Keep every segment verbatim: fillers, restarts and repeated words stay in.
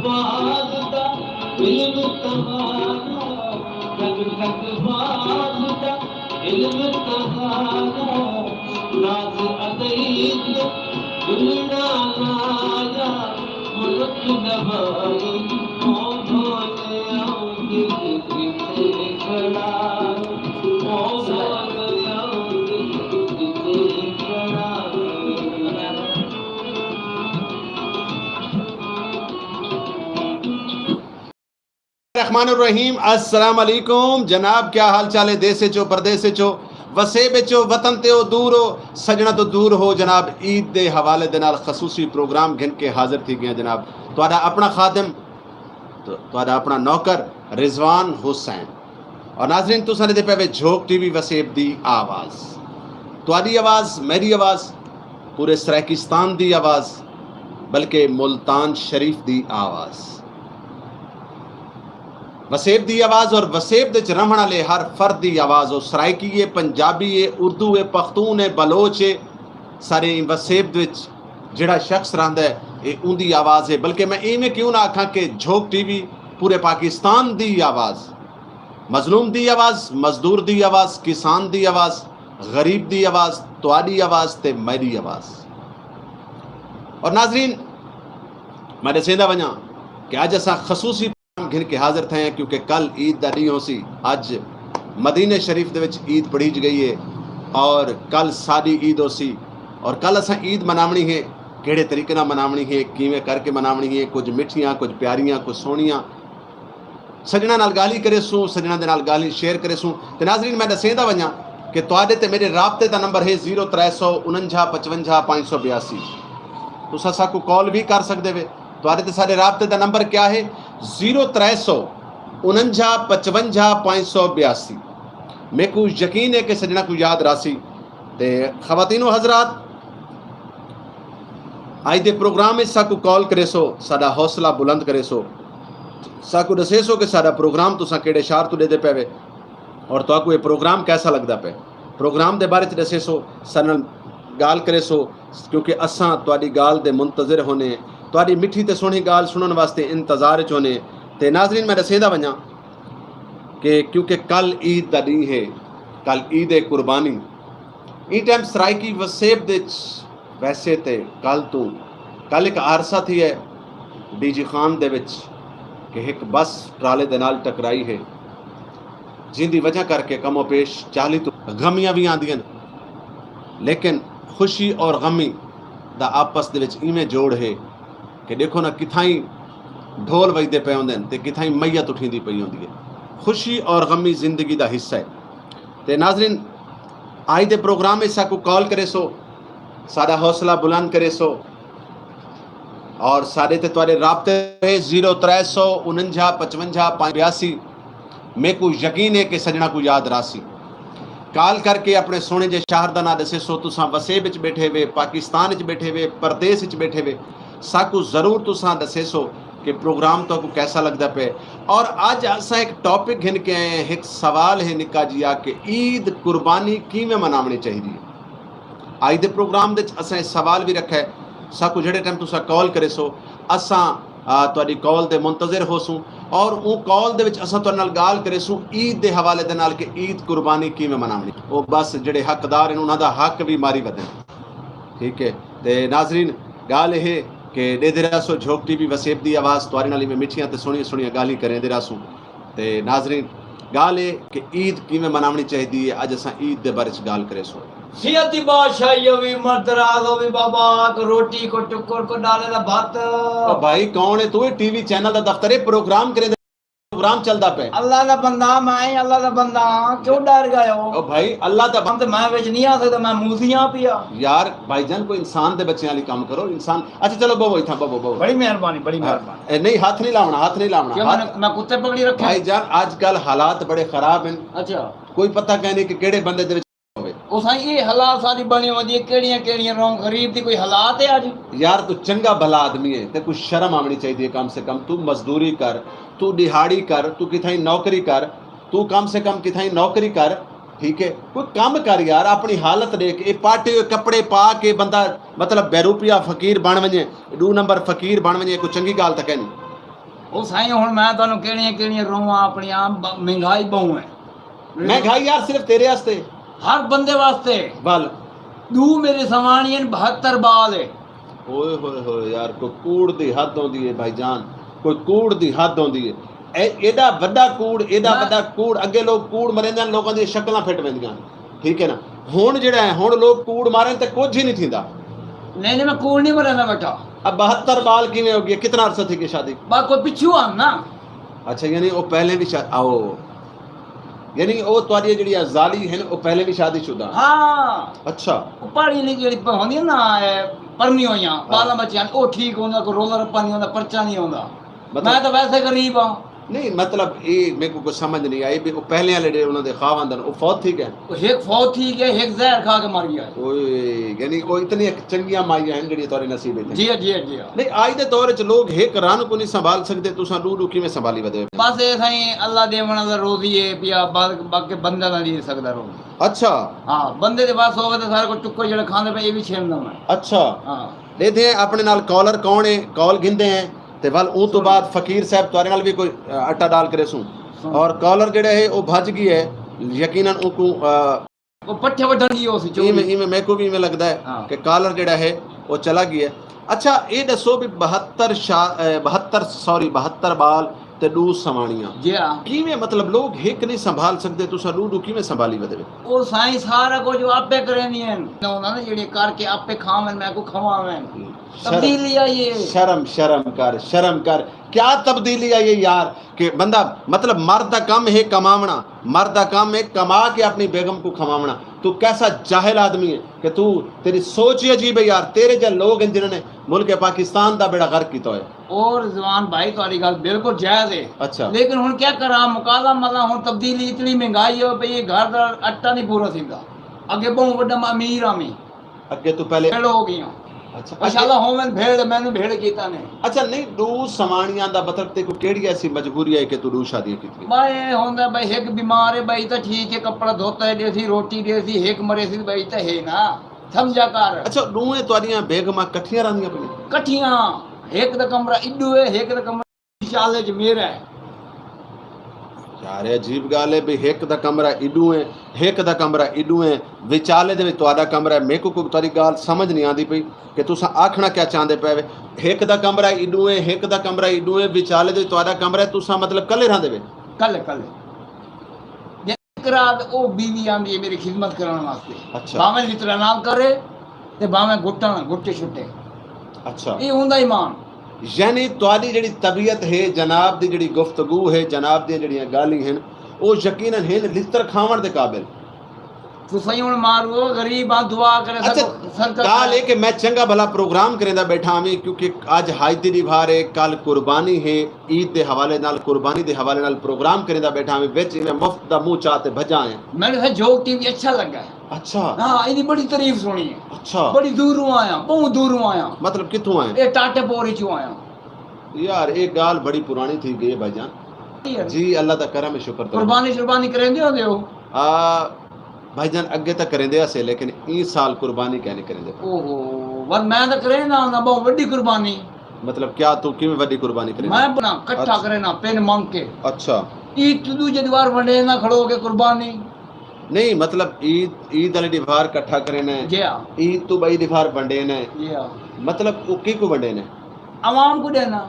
باز دا علم تہاݙا، ٹک ٹک باز دا علم تہاݙا، ناز ادعی تے ݙلݨا لایا، ملک نواز او بھولیا دل کتھے کھڑا، او بھولیا دل کتھے کھڑا۔ الرحمن الرحیم۔ السلام علیکم جناب، کیا حال چال ہے؟ دیس اچ ہو، پردیس اچ ہو، وسیب اچ ہو، وطن تے ہو، دور ہو، سجنا تو دور ہو جناب، عید دے حوالے دے نال خصوصی پروگرام گھن کے حاضر تھی گیا جناب۔ تہاڈا اپنا خادم، تو تہاڈا اپنا نوکر رضوان حسین۔ اور ناظرین، تساں ݙیہدے پئے وے جھوک ٹی وی وسیب دی آواز، تہاݙی آواز، میݙی آواز، پورے سرائیکستان دی آواز، بلکہ ملتان شریف دی آواز۔ وسیب دی آواز اور وسیب دے وچ رہݨ والے ہر فرد دی آواز، او سرائیکی ہے، پنجابی ہے، اردو ہے، پختون ہے، بلوچ ہے، سارے ایں وسیب دے وچ جیڑھا شخص رہندا ہے، اے اوندی آواز ہے۔ بلکہ میں ایویں کیوں نہ آکھاں کہ جھوک ٹی وی پورے پاکستان دی آواز، مظلوم دی آواز، مزدور دی آواز، کسان دی آواز، غریب دی آواز، تہاݙی آواز تے میݙی آواز۔ اور ناظرین، میں ݙسیندا ونڄاں کہ اڄ اساں خصوصی پروگرام گھن کے حاضر تھئے ہیں، کیونکہ کل عید دا ݙینہہ ہوسی۔ اڄ مدینے شریف دے وچ عید پڑھیج ڳئی ہے اور کل ساݙی عید ہوسی، اور کل اساں عید مناوݨی ہے، کیڑھے طریقے نال مناوݨی ہے، کیویں کر کے مناوݨی ہے، کجھ مٹھیاں، کجھ پیاریاں، کجھ سوہݨیاں، سجناں نال ڳالھیں کریسوں، سجناں دے نال ڳالھیں شیئر کریسوں۔ تے ناظرین، میں ݙسیندا ونڄاں کہ تہاݙے تے میݙے رابطے دا نمبر ہے زیرو ترے سو انجھا پچونجھا پنج سو بیاسی۔ تساں ساکوں کال وی کر سڳدے وے۔ تہاݙے تے ساݙے رابطے دا نمبر کیا ہے؟ زیرو ترے سو انجھا پچونجھا پنج سو بیاسی۔ میکوں یقین ہے کہ سجناں کوں یاد رہسی۔ تے خواتین و حضرات، اڄ دے پروگرام وچ ساکوں کال کریسو، ساݙا حوصلہ بلند کریسو، ساکوں ݙسیسو کہ ساݙا پروگرام تساں کیڑھے شہر توں ݙیہدے پئے وے اور تہاکوں اے پروگرام کیسا لڳدا پئے۔ پروگرام دے بارے وچ ݙسیسو، ساݙے نال ڳالھ کریسو، کیونکہ اساں تہاݙی ڳالھ دے منتظر ہوندے ہیں۔ تہاݙی مٹھی تے سوہݨی ڳالھ سݨݨ واسطے انتظار وچ ہوندے ہیں۔ تے ناظرین، میں ݙسیندا ونڄاں کہ کیونکہ کل عید دا ݙینہہ ہے، کل عید قربانی، ایں ٹائم سرائیکی وسیب دے وچ ویسے تے کل توں، کل ہک حادثہ تھیا ہے ڈی جی خان دے وچ کہ ہک بس ٹرالے دے نال ٹکرائی ہے، جیندی وجہ کر کے کم و پیش چالی توں غمیاں وی آندیاں، لیکن خوشی اور غمی دا آپس دے وچ ایویں جوڑ ہے کہ ݙیکھو نا، کتھائیں ڈھول وڄدے پئے ہوندن تے کتھائیں میت اٹھیندی پئی ہوندی ہے۔ خوشی اور غمی زندگی دا حصہ ہے۔ تے ناظرین، اڄ دے پروگرام وچ ساکوں کال کریسو، ساݙا حوصلہ بلند کریسو، اور ساݙے تے تہاݙے رابطے ہے زیرو ترے سو انجھا پچونجھا پنج سو بیاسی۔ میکوں یقین ہے کہ سجناں کوں یاد رہسی۔ کال کر کے اپݨے سوہݨے جے شہر دا ناں ݙسیسو، تساں وسیب وچ ٻیٹھے وے، پاکستان وچ ٻیٹھے وے، پردیس وچ ٻیٹھے وے، ساکوں ضرور تساں ݙسیسو کہ پروگرام تہاکوں کیسا لڳدا پئے۔ اور اڄ اساں ہک ٹاپک گھن کے آئے ہیں، ہک سوال ہے نکا جیا کہ عید قربانی کیویں مناوݨی چاہیدی ہے۔ اڄ دے پروگرام دے وچ اساں اے سوال وی رکھا ہے، ساکوں جیڑھے ٹائم تساں کال کریسو، اساں، آ، تہاݙی کال دے منتظر ہوسوں اور اوں کال دے وچ اساں تہاݙے نال ڳالھ کریسوں عید دے حوالے دے نال کہ عید قربانی کیویں مناوݨی۔ او بس جیڑھے حقدار ہن، انہاں دا حق وی ماری ودن۔ ٹھیک ہے۔ تے ناظرین، ڳالھ اے ہے کہ ݙیہدے رہسو جھوک ٹی وی وسیب دی آواز، تہاݙے نال ایویں مٹھیاں تے سوہݨیاں سوہݨیاں ڳالھیں کریندے رہسوں۔ تے ناظرین، ڳالھ اے کہ عید کیویں مناوݨی چاہیدی ہے، اڄ اساں عید دے بارے چ ڳالھ کریسوں۔ صحت دی بادشاہی ہووی، عمر دراز ہووی بابا، کو روٹی، کو ٹکر، کو ݙالے دا بھت۔ او بھائی، کون ہے تو؟ اے ٹی وی چینل دا دفتر ہے، پروگرام کریندے، پروگرام چلدا پئے۔ اللہ دا بندہ میں، اللہ دا بندہ، کیوں ݙر ڳئے ہو؟ او بھائی، اللہ دا بندہ۔ تے میں وچ نہیں آ سڳدا، میں موزیاں پیا۔ یار بھائی جان، کوئی انسان دے بچیاں والی کم کرو، انسان۔ اچھا چلو، بہو اتھاں، بہو، بہو۔ بڑی مہربانی، بڑی مہربانی۔ اے نہیں، ہتھ نہیں لاوݨا، ہتھ نہیں لاوݨا، کیوں ہتھ۔ میں، میں کتے پکڑی رکھے؟ بھائی جان، اڄ کل حالات بڑے خراب ہیں۔ اچھا۔ کوئی پتہ کائنی کہ کیڑھے بندے دے وچ ہووے۔ او سائیں، اے حالات ساݙی بݨی ہوندی ہے، کیڑھیاں کیڑھیاں رہوں، غریب دی کوئی حالات ہے اڄ؟ یار، توں چنڳا بھلا آدمی ہے، تیکوں شرم آوݨی چاہیدی ہے کم سے کم۔ توں مزدوری کر، توں ݙیہاڑی کر، توں کتھائیں نوکری کر، توں کم سے کم کتھائیں نوکری کر، ٹھیک ہے، کوئی کم کر یار، اپݨی حالت ݙیکھ۔ اے پاٹے ہوئے کپڑے پا کے بندہ، مطلب، بے روپیہ فقیر بݨ ونڄے، ݙو نمبر فقیر بݨ ونڄے، کوئی چنڳی ڳالھ تاں کائنی۔ او سائیں، ہݨ میں تہانوں کہڑیاں کہڑیاں رواں اپݨیاں، ب-، مہنگائی ٻہوں ہے۔ مہنگائی یار صرف تیرے واسطے؟ ہر بندے واسطے۔ ول۔ ݙو میݙے سواݨی ہن، بہتر ٻال ہے۔ اوئے ہوئے ہوئے یار، کوئی کوڑ دی حد ہوندی ہے بھائی جان، کوئی کوڑ دی حد ہوندی ہے۔ اے، ایݙا وݙا کوڑ، ایݙا میں وݙا کوڑ، اڳے لوک کوڑ مریندے ہن، لوکاں دیاں شکلاں پھٹ ویندیاں ہن، ٹھیک ہے نا؟ ہݨ جیڑھا ہے، ہݨ لوک کوڑ مارن تے کجھ ہی نہیں تھیندا۔ نہیں، نہیں، میں کوڑ نہیں مریندا بیٹھا۔ اب بہتر ٻال کیویں ہو ڳئے؟ کتنا عرصہ تھی ڳئے شادی؟ بس کوئی پچھو آن نا۔ اچھا، یعنی او پہلے بھی شا-، آؤ۔ یعنی او تہاݙی جیڑھی ذالی ہن، او پہلے بھی شادی شدہ؟ ہاں۔ اچھا۔ او پڑھی لکھی جیڑھی پ-، ہوندی ہے نا، اے، پرنی ہویاں، ہاں۔ ٻالاں ٻچیاں، او ٹھیک ہوندا، کوئی رولا رپا نہیں ہوندا، پرچہ نہیں ہوندا۔ مطلب میں تاں ویسے غریب ہاں۔ نہیں، مطلب، اے میکوں کوئی سمجھ نہیں آئی بھی او پہلے والے جیڑھے انہاں دے خاوند ہن، او فوت تھی ڳئے؟ او ہک فوت تھی ڳئے، ہک زہر کھا کے مر ڳیا ہے۔ اوئے، یعنی او اتنی ہک چنڳیاں مائیاں ہن جیڑھیاں تہاݙے نصیب وچ ہن۔ جی، جی، جی۔ نہیں، اڄ دے دور وچ لوگ ہک رن کوں نہیں سنبھال سڳدے، تساں ݙو ݙو کیویں سنبھالی ودے پئے؟ بس اے سائیں، اللہ ݙیوݨ والا روزی ہے پیا، بل-، باقی بندہ نہ ݙے سڳدا روزی۔ اچھا۔ ہاں، بندے دے وس ہووے تاں سارے کوں چکو جیڑھا کھاندے پئے، اے وی چھیڑ ݙیوݨ۔ اچھا۔ ہاں۔ ݙیہدے ہیں اپݨے نال کالر کون ہے، کال گھندے ہیں۔ تے ول اوں توں سن۔ بعد فقیر صاحب تہاݙے نال وی کوئی، آ، اٹا ڈال کریسوں۔ سن۔ اور کالر جیڑھا ہے، او بھڄ ڳئی ہے۔ یقیناً اونکوں، آ، او پٹھے وڈھݨ ڳئی ہوسی چوری۔ ایویں، ایویں میکوں وی ایویں لڳدا ہے ہاں۔ کہ کالر جیڑھا ہے، او چلا ڳیا ہے۔ اچھا، اے ݙسو بھی بہتر شا-، اے، بہتر، سوری، بہتر ٻال تے ݙو سواݨیاں۔ جی ہاں۔ کیویں، مطلب، لوگ ہک نہیں سنبھال سڳدے، تساں ݙو ݙو کیویں سنبھالی ودے؟ او سائیں، سارا کجھ آپے کریندی ہن۔ انہاں نے جیڑھے کر کے آپے کھاون، میکوں کھواون۔ شرم، تبدیلی آئی ہے۔ شرم، شرم کر، شرم کر۔ کیا تبدیلی آئی ہے یار؟ کہ بندہ، مطلب، مرد دا کم ہے کماوݨا، مرد دا کم ہے کما کے اپݨی بیگم کوں کھواوݨا۔ تو کیسا جاہل آدمی ہے کہ تو، تیری سوچ ہی عجیب ہے یار۔ تیرے جیہے لوگ ہیں جنہاں نے ملک پاکستان دا بیڑا غرق کیتا ہویا۔ او رضوان بھائی، تہاݙی ڳالھ بالکل جائز ہے۔ اچھا۔ لیکن ہݨ کیا کراں، مکالم ملا، ہݨ تبدیلی اتنی مہنگائی ہوئی پئی ہے، گھر دا اٹا نہیں پورا تھیندا۔ اڳے ٻہوں وݙا امیر ہامی۔ اڳے توں پہلے۔ پہلے ہو ڳیاں۔ اچھا، ماشاءاللہ، اڳے ہوون بھیڑ، مینوں بھیڑ کیتا نے۔ اچھا، نہیں، ݙو سواݨیاں دا مطلب تیکوں کیڑھی ایسی مجبوری ہے کہ توں ݙو شادیاں کیتیاں؟ بھائی، ہوندا بھائی، ہک بیمار ہے بھائی، تاں ٹھیک ہے، کپڑا دھوتا ہے، ݙیسی، روٹی ݙیسی، ہک مریسی بھائی، تاں ہے نا، سمجھا کر۔ اچھا، ݙوہیں تہاݙیاں بیگماں کٹھیاں رہندیاں پئین؟ کٹھیاں، ہک دا کمرہ ایݙو ہے، ہک دا کمرہ وچالے چ میرا ہے۔ یار، اے عجیب ڳالھ ہے بھئی، ہک دا کمرہ ایݙوں ہے، ہک دا کمرہ ایݙوں ہے، وچالے دے وچ تہاݙا کمرہ ہے۔ میکوں کوئی تہاݙی ڳالھ سمجھ نہیں آندی پئی کہ تساں آکھݨا کیا چاہندے پئے وے۔ ہک دا کمرہ ایݙوں ہے، ہک دا کمرہ ایݙوں ہے، وچالے دے وچ تہاݙا کمرہ ہے، تساں مطلب کلھے رہندے وے؟ کلھے، کلھے۔ جے ہک رات او بیوی آندی ہے میری خدمت کرݨ واسطے، اچھا۔ بھاویں لتڑا نال کرے، تے بھاویں گھٹن، گھٹے شٹے۔ اچھا۔ اے اوندا ایمان۔ یعنی تہاݙی جیڑھی طبیعت ہے، جناب دی جیڑھی گفتگو ہے، جناب دیاں جیڑھیاں ڳالھیں ہن، او یقیناً ہن لتر کھاوݨ دے قابل۔ تساں ہی ہݨ مارو، غریب آں، دعا کرے، اچھا، سب صدقہ ڳالھ کرے۔ اے کہ میں چنڳا بھلا پروگرام کریندا ٻیٹھا ہاں، کیونکہ اڄ حج دی ݙیہاڑ ہے، کل قربانی ہے، عید دے حوالے نال، قربانی دے حوالے نال پروگرام کریندا ٻیٹھا ہاں، وچ ایویں مفت دا منہ چا تے بھڄا آیاں۔ میں ݙساں، جوگ ٹی وی اچھا لڳا ہے۔ اچھا۔ ہاں، ایندی بڑی تعریف سُݨی ہے۔ اچھا۔ بڑی دوروں آیاں، ٻہوں دوروں آیاں۔ مطلب کتھوں آئے؟ اے ٹاٹے پور وچوں آیاں۔ یار، اے ڳالھ بڑی پراݨی تھی ڳئی ہے بھائی جان۔ یار۔ جی، اللہ دا کرم ہے، شکر تہاݙا۔ قربانی شربانی کریندے ہوندے ہو؟ آ، بھائی جان، اڳے تاں کریندے ہاسے، لیکن ایں سال قربانی کائنی کریندے پئے۔ اوہو، ول میں تاں کریندا ہوندا، ٻہوں وݙی قربانی۔ مطلب کیا، توں کیویں وݙی قربانی کریندے؟ میں بنا کٹھا اچھا۔ کرینداں، پن منگ کے۔ اچھا۔ عید توں ݙوجھے ݙیہاڑ ونڈینداں کھڑو کے قربانی۔ نہیں، مطلب عید، عید والے ݙیہاڑ کٹھا کریندے ہیں۔ جی ہاں۔ عید توں ٻئی ݙیہاڑ ونڈیندے ہیں۔ جی ہاں۔ مطلب او کیکوں ونڈیندے ہیں؟ عوام کوں ݙینداں۔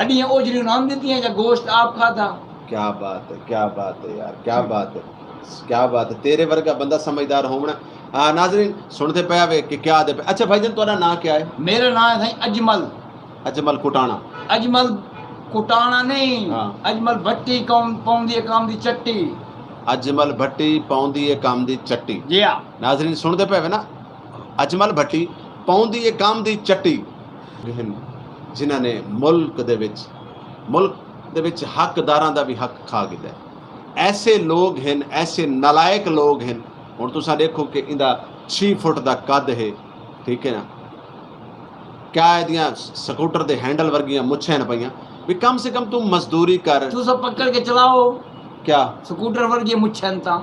ہݙیاں اوجھریاں انہاں ݙتیاں یا گوشت آپ کھادا۔ کیا بات ہے، کیا بات ہے یار، کیا بات ہے، کیا بات ہے۔ تیرے ورگا بندہ سمجھدار ہووݨا۔ آ، ناظرین، سݨدے پئے وے کہ کیا آہدے پئے۔ اچھا بھائی جان، تہاݙا ناں کیا ہے؟ میرا ناں ہے سائیں اجمل۔ اجمل کٹاݨا۔ اجمل کٹاݨا نہیں، ہاں۔ اجمل بھٹی، قوم، پوندی ہے قوم دی چٹی۔ اجمل بھٹی، پوندی ہے قوم دی چٹی۔ جی ہاں۔ ناظرین، سݨدے پئے وے نا، اجمل بھٹی، پوندی ہے قوم دی چٹی۔ ہن جنہاں نے ملک دے وچ، ملک دے وچ حق داراں دا وی حق کھا گھدا ہے۔ ایسے لوگ ہن، ایسے نالائق لوگ ہن۔ ہݨ تساں ݙیکھو کہ ایندا چھی فٹ دا قد ہے، ٹھیک ہے نا؟ کیا ایندیاں سکوٹر دے ہینڈل ورگیاں مچھاں ہن پئیاں؟ وی کم سے کم توں مزدوری کر۔ تساں پکڑ کے چلاؤ۔ کیا؟ سکوٹر ورگیاں مچھاں ہن تاں۔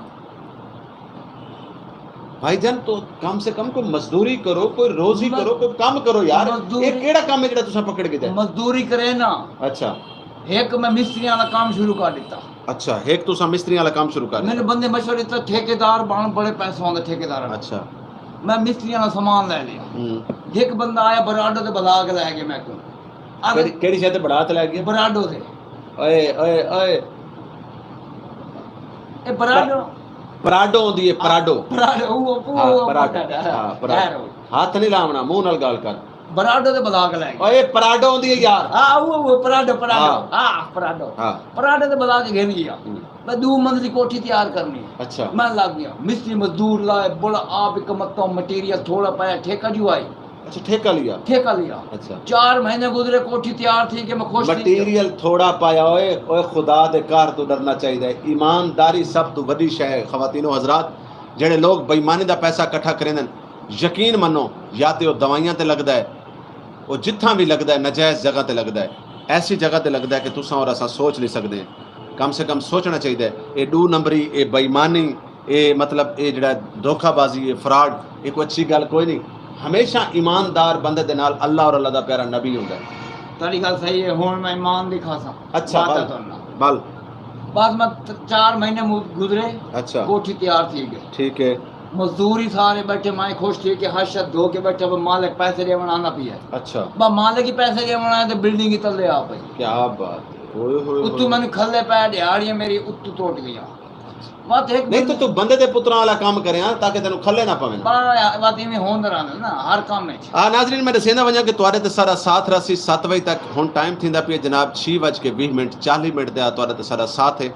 بھائی جان، تو کم سے کم کوئی مزدوری کرو، کوئی روزی مز- کرو، کوئی کم کرو یار۔ مزدوری یہ کیڑا کام ہے جڑا تساں پکڑ گھدا ہے؟ مزدوری کرے نا۔ اچھا۔ ایک میں مستری والا کام شروع کر دیتا۔ اچھا، ایک تساں مستری والا کام شروع کر میرے دیتا۔ بندے مشورے دیتا، ٹھیکیدار بن، بڑے پیسے آندے ٹھیکیدار۔ اچھا۔ میں مستری والا سامان لے لیا۔ ہوں۔ ایک بندہ آیا براڈو تے بلا کے لے گیا میں کو۔ کیڑی، کیڑی شے تے بڑا تے لے گیا؟ براڈو تے۔ اوئے، اوئے، اوئے۔ اے براڈو۔ پراڈو ہوندی ہے، پراڈو۔ پراڈو، او، او، ہاں، او، پراڈو۔ پراڈو۔ ہاں، پراڈو۔ خیر ہو۔ ہاتھ نہیں لاونا، منہ نال گال کر۔ براڈو تے بلا کے لے گئے۔ اوئے، پراڈو ہوندی ہے یار۔ ہاں، او، او، پراڈو، پراڈو۔ ہاں۔ ہاں، پراڈو۔ ہاں۔ پراڈو تے بلا کے گھن گیا۔ ہوں۔ میں دو منزلی کوٹھی تیار کرنی ہے۔ اچھا۔ میں لگ گیا۔ مستری مزدور لائے، بڑا آپ ہک متوں مٹیریل تھوڑا پایا، ٹھیکہ جو آئی۔ اچھا، ٹھیکہ لیا؟ ٹھیکہ لیا۔ اچھا۔ چار مہینے گزرے، کوٹھی تیار تھی کہ میں خوش تھی۔ مٹیریل تھوڑا پایا ہوئے، اوئے خدا دے قہر توں ڈرنا چاہیدا ہے۔ ایمانداری سب توں وڈی شے ہے، خواتین و حضرات۔ جڑے لوگ بے ایمانی دا پیسہ کٹھا کریندن، یقین منو، یا تے او دوائیاں تے لگدا ہے، او جتھاں وی لگدا ہے، ناجائز جگہ تے لگدا ہے، ایسی جگہ تے لگدا ہے کہ تساں اور اساں سوچ نہیں سکدے۔ کم سے کم سوچنا چاہیدا ہے۔ اے ڈو نمبری، اے بے ایمانی، اے مطلب، اے جڑا دھوکہ بازی، اے فراڈ، اے کوئی اچھی گل کوئی نہیں۔ ہمیشہ ایماندار بندے دے نال اللہ اور اللہ دا پیارا نبی ہوندا ہے۔ تیری گل صحیح ہے، ہن میں ایمان دکھاساں۔ اچھا، بات ہے بل، تہاڈے نال۔ بل۔ بس میں ت-، چار مہینے مو-، گزرے، اچھا۔ کوٹھی تیار تھی گئی۔ ٹھیک ہے۔ مزدور ہی سارے بیٹھے، میں خوش تھی کہ ہر شے دھو کے بیٹھا، بس مالک پیسے ݙیوݨ آندا پیا ہے۔ اچھا۔ بس مالک ہی پیسے ݙیوݨ آیا تے بلڈنگ ہی تلے آ پئی۔ کیا بات ہے۔ ہوئے، ہوئے، اتوں ہوئے۔ مینوں کھلے پئے، ݙیہاڑیاں میری اتوں ٹوٹ ڳئیاں۔ وت ہک نہیں تو بندہ تو بندے دے پتراں والا کام کریاں تاکہ تینوں کھلے نہ پوین۔ با-، وت ایویں ہوندا رہندا نا ہر کم وچ۔ آ ناظرین، میں ݙسیندا ونڄاں کہ تہاݙے تے ساݙا ساتھ رہسی ست وڄے تک۔ ہݨ ٹائم تھیندا پیا جناب چھی وڄ کے ویہہ منٹ، چالیہہ منٹ تے آ تہاݙے تے ساݙا ساتھ ہے۔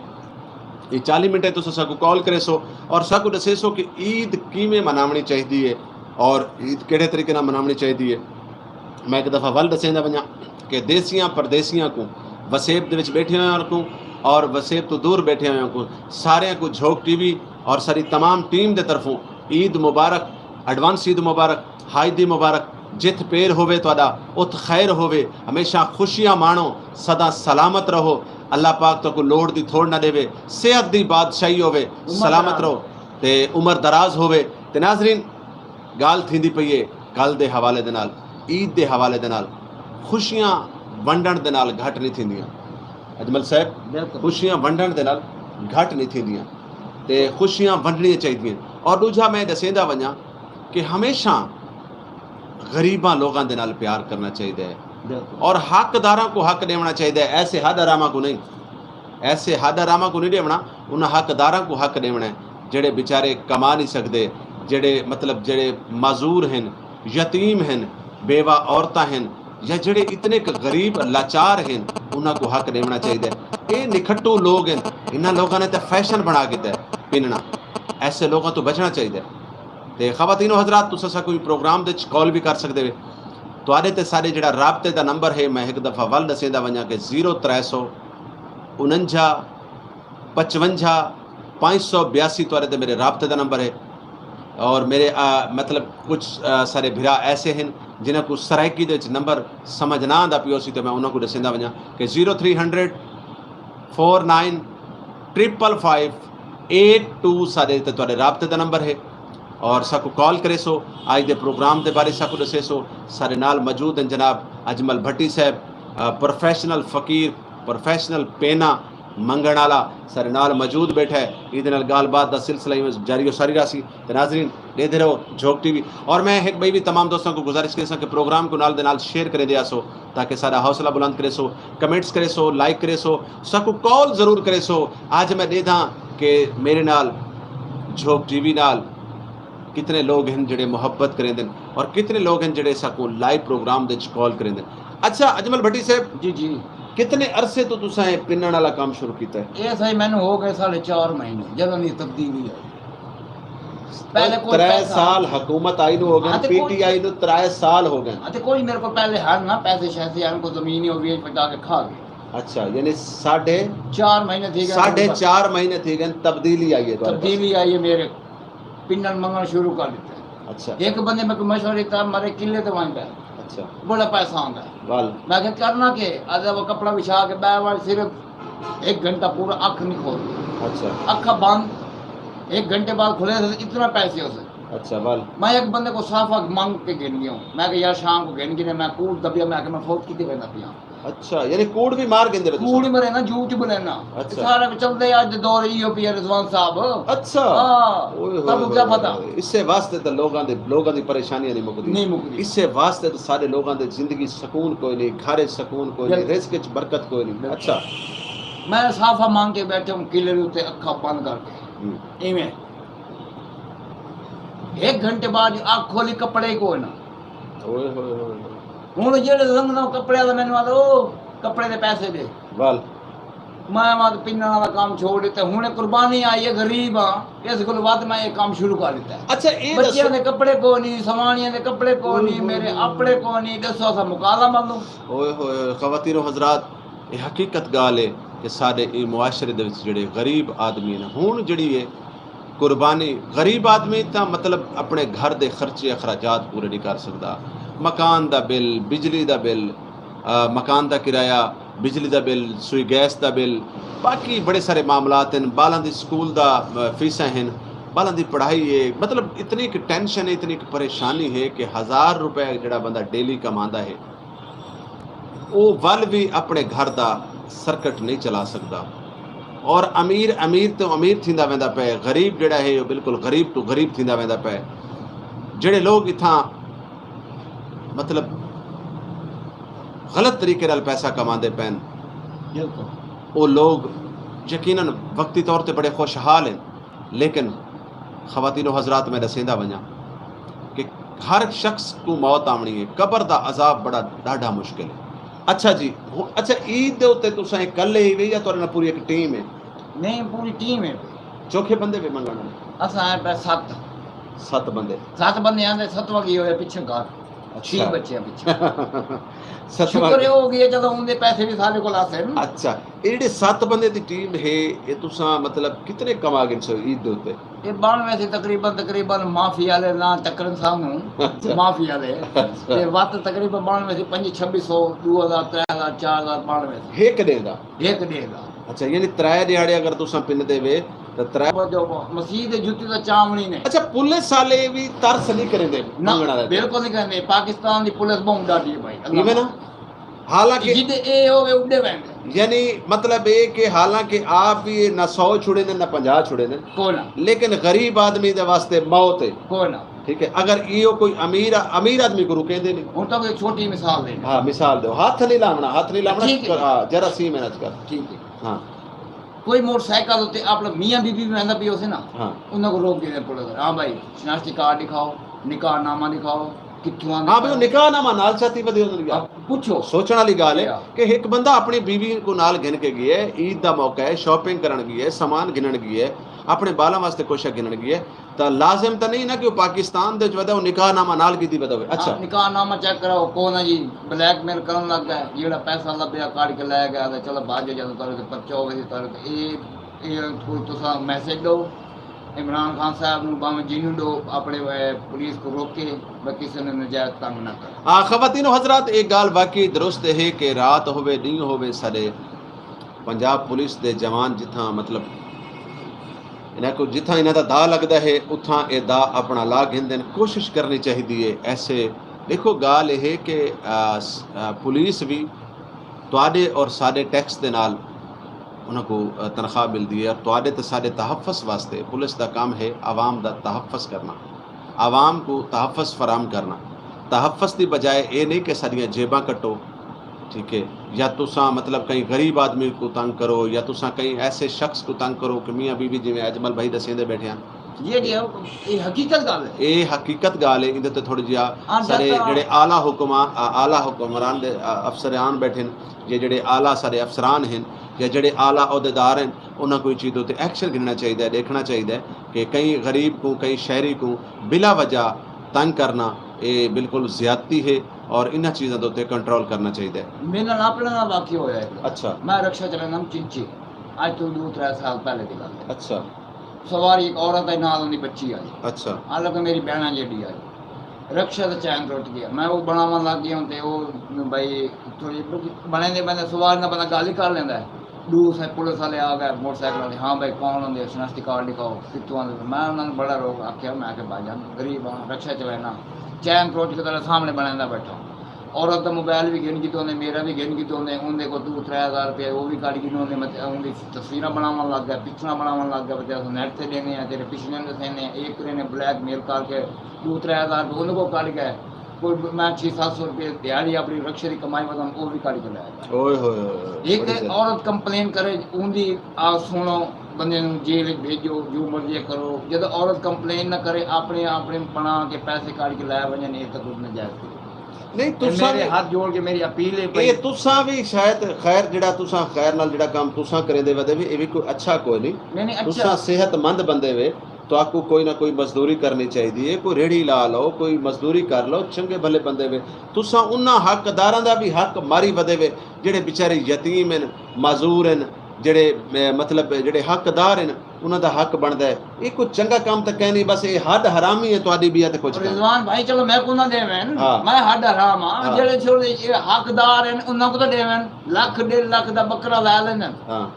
اے چالیہہ منٹ ہے، تساں ساکوں کال کریسو اور ساکوں ݙسیسو کہ عید کیویں مناوݨی چاہیدی ہے اور عید کیڑھے طریقے نال مناوݨی چاہیدی ہے۔ میں ہک دفعہ ول ݙسیندا ونڄاں کہ دیسیاں پردیسیاں کوں، وسیب دے وچ ٻیٹھے ہوئیاں کوں اور وسیب توں دور ٻیٹھے ہوئیاں کوں، ساریاں کوں جھوک ٹی وی اور ساݙی تمام ٹیم دے طرفوں عید مبارک، ایڈوانس عید مبارک، حاج دی مبارک۔ جتھ پیر ہووے تہاݙا، اتھ خیر ہووے، ہمیشہ خوشیاں ماݨو، سدا سلامت رہو۔ اللہ پاک تہاکوں لوڑ دی تھوڑ نہ ݙیوے، صحت دی بادشاہی ہووے، عمر سلامت دراز۔ رہو تے عمر دراز ہووے۔ تے ناظرین، ڳالھ تھیندی پئی ہے کل دے حوالے دے نال، عید دے حوالے دے نال، خوشیاں ونڈݨ دے نال گھٹ نہیں تھیندیاں۔ اجمل صاحب، بالکل۔ خوشیاں ونڈݨ دے نال گھٹ نہیں تھیندیاں تے خوشیاں ونڈݨیاں چاہیدیاں۔ اور ݙوجھا میں ݙسیندا ونڄاں کہ ہمیشہ غریباں لوگاں دے نال پیار کرنا چاہیدا ہے۔ بالکل۔ اور حق داراں کوں حق ݙیوݨا چاہیدا ہے، ایسے حد حراماں کوں نہیں۔ ایسے حد حراماں کوں نہیں ݙیوݨا، انہاں حق داراں کوں حق ݙیوݨا ہے، جڑے بیچارے کما نہیں سڳدے، جڑے مطلب جڑے معذور ہن، یتیم ہن، بیوہ عورتاں ہن، یا جڑے اتنے ک غریب لاچار ہن، انہاں کوں حق ݙیوݨا چاہیدا ہے۔ اے نکھٹو لوگ ہن، انہاں لوگاں نے تے فیشن بݨا گھدا ہے پنݨا۔ ایسے لوگاں توں بچݨا چاہیدا ہے۔ تے خواتین و حضرات، تساں ساکوں پروگرام دے وچ کال وی کر سڳدے وے۔ تہاݙے تے ساݙے جڑا رابطے دا نمبر ہے، میں ہک دفعہ ول ݙسیندا ونڄاں کہ زیرو ترے سو انجا پچونجا پنج سو بیاسی تہاݙے تے میرے رابطے دا نمبر ہے۔ اور میرے، آ، مطلب کچھ، آ، سارے بھرا ایسے ہن جنہاں کوں سرائیکی دے وچ نمبر سمجھ نہ آندا پیا ہوسی، تے میں انہاں کوں ݙسیندا ونڄاں کہ zero three hundred four nine triple five eight two ساݙے تے تہاݙے رابطے دا نمبر ہے۔ اور ساکوں کال کریسو، اڄ دے پروگرام دے بارے ساکوں ݙسیسو۔ ساݙے نال موجود ہن جناب اجمل بھٹی صاحب، آ، پروفیشنل فقیر، پروفیشنل پینا منگݨ والا ساݙے نال موجود ٻیٹھا ہے۔ ایندے نال ڳالھ بات دا سلسلہ ایویں جاری و ساری رہسی۔ تے ناظرین، ݙیہدے رہو جھوک ٹی وی۔ اور میں ہک ٻئی وی تمام دوستاں کوں گزارش کریساں کہ پروگرام کوں نال دے نال شیئر کریندے آسو تاکہ ساݙا حوصلہ بلند کریسو، کمنٹس کریسو، لائک کریسو، ساکوں کال ضرور کریسو۔ اڄ میں ݙیہداں کہ میرے نال جھوک ٹی وی نال کتنے لوگ ہن جڑے محبت کریندن اور کتنے لوگ ہن جڑے ساکوں لائیو پروگرام دے وچ کال کریندن۔ اچھا اجمل بھٹی صاحب، جی، جی۔ کتنے عرصے تو تساں اے پنݨ والا کم شروع کیتا ہے؟ اے سائیں مینوں ہو ڳئے ساڑھے چار مہینے جدوں دی تبدیلی آئی۔ پہلے کوئی ترے پیسہ سال حکومت آئی نو ہو ڳئے، ہاں، تے پی ٹی آئی نو ترے سال ہو ڳئے۔ ہاں، تے کوئی میرے کول پہلے ہن نا پیسے شیسے ہن، کوئی زمین ہی ہو ڳئی، پٹا کے کھا ڳئے۔ اچھا، یعنی ساڑھے چار مہینے تھی ڳئے، ساڑھے چار مہینے تھی ڳئے، تبدیلی آئی ہے تہاݙے پاس۔ تبدیلی آئی ہے میرے۔ پنݨ منگݨ شروع کر ݙتے۔ اچھا۔ ہک بندے میکوں مشورہ ݙتا، مارے قلعے تے ونڄ پے۔ اچھا۔ بڑا پیسہ آندا ہے۔ ول۔ میں آکھیا، کرنا کے؟ آہدا، وہ کپڑا وچھا کے ٻہہ ونڄ، صرف ہک گھنٹہ پورا اکھ نہیں کھولدی۔ اچھا۔ اکھاں بند، ہک گھنٹے بعد کھلے تے اتنا پیسے ہوسن۔ اچھا ول۔ میں ہک بندے کوں صافا منگ کے گھن گیوں۔ میں کہ یار شام کوں گھن گھنے، میں کوڑ دبیا، میں کہ میں فوت کیتے ویندا پیاں۔ اچھا، یعنی کوڑ وی مار گھندے وے تساں؟ کوڑ ہی مرے نا، جھوٹ ہی بولے نا۔ اچھا۔ سارا کچھ چلدے، اج دے دور ایہو پیا رضوان صاحب۔ اچھا۔ ہاں۔ اوئے ہوئے تہاکوں کیا ہوئے پتہ؟ ہوئے۔ اسے واسطے تاں لوگاں دے، لوگاں دی پریشانیاں نہیں مکدی۔ نہیں مکدی۔ اسے واسطے تاں ساڈے لوگاں دے زندگی سکون کوئی نہیں، گھر اچ سکون کوئی نہیں، بالکل۔ رزق اچ برکت کوئی نہیں۔ بالکل۔ اچھا۔ میں صافا منگ کے بیٹھے ہوں، قلعے دے اتے اکھاں بند کر کے۔ ہوں۔ ایویں۔ ہک گھنٹے بعد اکھ کھولی، کپڑے ہی کوئی نہ۔ اوئے ہوئے ہوئے ہوئے۔ ہن جیڑھے لنگھنا کپڑے والا مینوں آہدا، او کپڑے دے پیسے ݙے۔ ول۔ میں آہدا پنݨ والا کم چھوڑ ݙتا، ہݨ قربانی آئی ہے، غریب ہاں، اس کول ودھ میں اے کم شروع کر ݙتا ہے۔ اچھا، اے بچیاں دسو۔ دے کپڑے کوئی نہیں، سواݨیاں دے کپڑے کوئی نہیں، میرے اپڑے کوئی نہیں، ݙسو اساں مکالا ملوں۔ اوئے ہوئے ہوئے، خواتین و حضرات، اے حقیقت ڳالھ ہے کہ ساݙے ایں معاشرے دے وچ جیڑھے غریب آدمی ہن، ہݨ جیڑھی ہے قربانی، غریب آدمی تاں مطلب اپݨے گھر دے خرچے اخراجات پورے نہیں کر سڳدا، مکان دا بل، بجلی دا بل، آ، مکان دا کرایہ، بجلی دا بل، سوئی گیس دا بل، باقی بڑے سارے معاملات ہن، ٻالاں دی سکول دا، آ، فیساں ہن، ٻالاں دی پڑھائی ہے، مطلب اتنی ہک ٹینشن ہے، اتنی ہک پریشانی ہے کہ ہزار روپے جیڑھا بندہ ڈیلی کماندا ہے، او ول وی اپݨے گھر دا سرکٹ نہیں چلا سڳدا۔ اور امیر امیر توں امیر تھیندا ویندا پئے، غریب جیڑھا ہے، او بالکل غریب توں غریب تھیندا ویندا پئے۔ جیڑھے لوگ اتھاں، مطلب، غلط طریقے نال پیسہ کماندے پئن، بالکل۔ او لوگ یقیناً وقتی طور تے بڑے خوشحال ہن۔ لیکن خواتین و حضرات، میں ݙسیندا ونڄاں کہ ہر شخص کوں موت آوݨی ہے، قبر دا عذاب بڑا ݙاڈھا مشکل ہے۔ اچھا جی، ہو-، اچھا، عید دے اتے تساں اکلے ہی وے یا تہاݙے نال پوری ہک ٹیم ہے؟ نہیں، پوری ٹیم ہے۔ چوکھے بندے وے منگݨ والے؟ اساں ہیں پئے ست۔ ست بندے؟ ست بندے آندے، ستواں ڳیا ہویا پچھے گھر۔ اچھا۔ چھی بچے ہیں پچھے۔ ستواں۔ شکر ہے ہو گیا، چلو اوندے پیسے بھی سارے کول آسے نا۔ اچھا۔ اے جیڑھے ست بندے دی ٹیم ہے، اے تساں مطلب کتنے کما گھنسو عید دے اتے؟ اے بݨ ویسی تقریباً، تقریباً معافی والے نہ ٹکرن سانگوں، اچھا۔ معافی والے۔ اچھا۔ تے وت تقریباً بݨ ویسی پنج چھبی سو، ݙو ہزار، ترے ہزار، چار ہزار بݨ ویسی۔ ہک ݙینہہ دا؟ ہک ݙینہہ دا۔ اچھا، یعنی ترے ݙیہاڑے اگر تساں پندے وے تاں ترے۔ جو مسیت دے جتی دا چاوݨی نے۔ اچھا، پولیس والے وی ترس نہیں کریندے نہ، منگݨ والے تے؟ بالکل نہیں کریندے۔ پاکستان دی پولیس بہوں ݙاڈھی ہے بھائی، اللہ ایویں نا؟ معاف۔ حالانکہ جدے اے ہووے، اڈے ویندے۔ یعنی مطلب اے کہ حالانکہ آپ بھی نہ سو چھڑے نے، نہ پنجاہ چھڑے نے، کوئی نہ۔ لیکن غریب آدمی دے واسطے موت ہے۔ کوئی نہ۔ ٹھیک ہے، اگر ایہو کوئی امیر، امیر آدمی کو رکیندے نہیں۔ ہن تاں کوئی چھوٹی مثال دے۔ ہاں، مثال دیو۔ ہتھ نہیں لاوݨا، ہتھ نہیں لاوݨا۔ ٹھیک ہے۔ ہاں، جراثیم ہے اچ کل۔ ٹھیک ہے۔ ہاں۔ کوئی موٹر سائیکل اتے اپݨا میاں بی بی ویندا پیا ہوسے نا، ہاں۔ انہاں کوں روک گھنسن پولیس والے، ہاں بھائی، شناختی کارڈ ݙکھاؤ، نکاح نامہ ݙکھاؤ، کتھوں آندے ہاں بھائی، پئے ہو؟ نکاح نامہ نال چاتی ودے ہوندے یار۔ ہاں، پچھو۔ سوچݨ والی ڳالھ ہے، ہاں۔ کہ ہک بندہ اپݨی بیوی کوں نال گھن کے ڳئے، عید دا موقع ہے، شاپنگ کرݨ ڳئے، سامان گھنݨ ڳئے، اپݨے ٻالاں واسطے کچھ گھنݨ ڳئے، تاں لازم تاں نہیں نا کہ او پاکستان دے وچ ودا، او نکاح نامہ نال گھدی ودا ہوئے۔ اچھا۔ ہاں، نکاح نامہ چیک کراؤ، کون ہے جی، بلیک میل کرݨ لڳ ڳئے، جیڑھا پیسہ لبھیا کاڑھ کے لے ڳئے، آہدے چلو بھڄ ڄاؤ، تہاݙے تے پرچہ ہووے، تہاݙے تے اے، اے کوئی تساں میسج ݙو عمران خان صاحب نوں، بھاویں جینوں ݙو، اپݨے، اے، پولیس کوں روکے، بھئی کسے نوں ناجائز تنگ نہ کرو۔ آ، خواتین و حضرات، اے ڳالھ واقعی درست ہے کہ رات ہووے، ݙینہہ ہووے، ساݙے پنجاب پولیس دے جوان جتھاں، مطلب، انہاں کوں جتھاں انہاں دا داء لڳدا ہے، اتھاں اے داء اپݨا لا گھندن۔ کوشش کرݨی چاہیدی ہے ایسے۔ ݙیکھو، ڳالھ اے ہے کہ، آ، س-، آ، پولیس وی تہاݙے اور ساݙے ٹیکس دے نال انہاں کوں، آ، تنخواہ ملدی ہے، اور تہاݙے تے ساݙے تحفظ واسطے پولیس دا کم ہے عوام دا تحفظ کرݨا، عوام کوں تحفظ فراہم کرݨا۔ تحفظ دی بجائے اے نہیں کہ ساݙیاں جیباں کٹو، ٹھیک ہے، یا تساں مطلب کہیں غریب آدمی کوں تنگ کرو، یا تساں کہیں ایسے شخص کوں تنگ کرو کہ میاں بی بی، جیویں اجمل بھائی ݙسیندے ٻیٹھے ہن۔ یہ جی، یہ حقیقت ڳالھ ہے۔ اے حقیقت ڳالھ ہے، ایندے تے تھوڑی جیہا ہاں، ساݙے بہتر۔ جیڑھے اعلیٰ حکماں، آ، اعلیٰ حکمران دے، آ، افسران ٻیٹھے ہن، یا جیڑھے اعلیٰ ساݙے افسران ہن، یا جیڑھے اعلیٰ عہدیدار ہن، انہاں کوں ایں چیز دے اتے ایکشن گھنݨا چاہیدا ہے، ݙیکھݨا چاہیدا ہے کہ کہیں غریب کوں، کہیں شہری کوں بلا وجہ تنگ کرݨا، اے بالکل زیادتی ہے اور انہاں چیزاں دے اتے کنٹرول کرݨا چاہیدا ہے۔ میرے نال اپݨے نال واقعہ ہویا ہے۔ اچھا۔ میں رکشہ چلاندم چنچی، اڄ توں ݙو ترے سال پہلے دی ڳالھ ہے۔ اچھا۔ سواری ہک عورت آئی، نال اوندی بچی آئی۔ اچھا۔ حالانکہ میری بھیݨاں جیݙی آئی۔ رکشے دا چین ٹرٹ ڳیا۔ میں او بݨاوݨ لڳ ڳیا تے او بھائی تھوڑی بݨیندے بݨیندے سواری نال بندہ ڳالھ ہی کر لیندا ہے۔ ݙو سائیں پولیس والے آ ڳئے موٹر سائیکل والے، ہاں بھائی کون ہوندے، شناختی کارڈ ݙکھاؤ، کتھوں آندے؟ میں انہاں نوں بڑا روک آکھیا، میں آکھیا بھائی جان غریب ہاں، رکشہ چلائنا، چین فروٹ کے طرح سامݨے بݨیندا ٻیٹھا۔ عورت دا موبائل وی گھن گھدے ہوندے، میݙا وی گھن گھدے ہوندے، اوندے کول ݙو ترے ہزار روپے او وی کڈھ گھدے ہوندے، مطلب اوندی تصویراں بݨاوݨ لڳ ڳئے، پکچراں بݨاوݨ لڳ ڳئے، ٻئے آکھدے نیٹ تے ݙیندے ہیں، تیݙے پچھلے دے سیندے ہیں، اے کریندے ہیں، بلیک میل کر کے ݙو ترے ہزار روپے اوندے کول کڈھ ڳئے۔ کوئی میں چھ ست سو روپے دیہاڑی اپݨی رکشے دی کمائی ودھاں، او وی کڈھ کے لے ڳئے۔ اوئے ہوئے ہوئے ہوئے، ہک بڑی زیادہ۔ عورت کمپلین کرے، اوندی آ سݨو، بندے نوں جیل وچ بھیڄو، جو مرضی کرو۔ جدوں عورت کمپلین نہ کرے، اپݨے، اپݨے بݨا کے پیسے کڈھ کے لے ونڄن، اے تاں کجھ ناجائز کرے۔ نہیں، اے تساں میݙے وی، ہتھ جوڑ کے میݙی اپیل ہے اے بھائی۔ تساں وی شاید خیر، جیڑھا تساں خیر نال جیڑھا کم تساں کریندے ودے وے، اے وی کوئی اچھا کوئی نہیں۔ نہیں، نہیں، اچھا۔ تساں صحت مند بندے وے، تہاکوں کوئی نہ کوئی مزدوری کرݨی چاہیدی ہے، کوئی ریڑھی لا لو، کوئی مزدوری کر لو، چنڳے بھلے بندے وے۔ تساں انہاں حق داراں دا وی حق ماری ودے وے، جیڑھے بیچارے یتیم ہن، معذور ہن، جیڑھے، اے، مطلب جیڑھے حق دار ہن، انہاں دا حق بݨدا ہے۔ اے کوئی چنڳا کم تاں کائنی، بس اے ہݙ حرامی ہے تہاݙی، ٻیا تے کجھ کائنی۔ رضوان بھائی، چلو میکوں نہ ݙیون، ہاں۔ میں ہݙ حرام ہاں، ہاں۔ جیڑھے چھوڑے اے حق دار ہن، انہاں کوں تاں ݙیون، لکھ ݙیڈھ لکھ دا ٻکرا لے لیندن۔ ہاں۔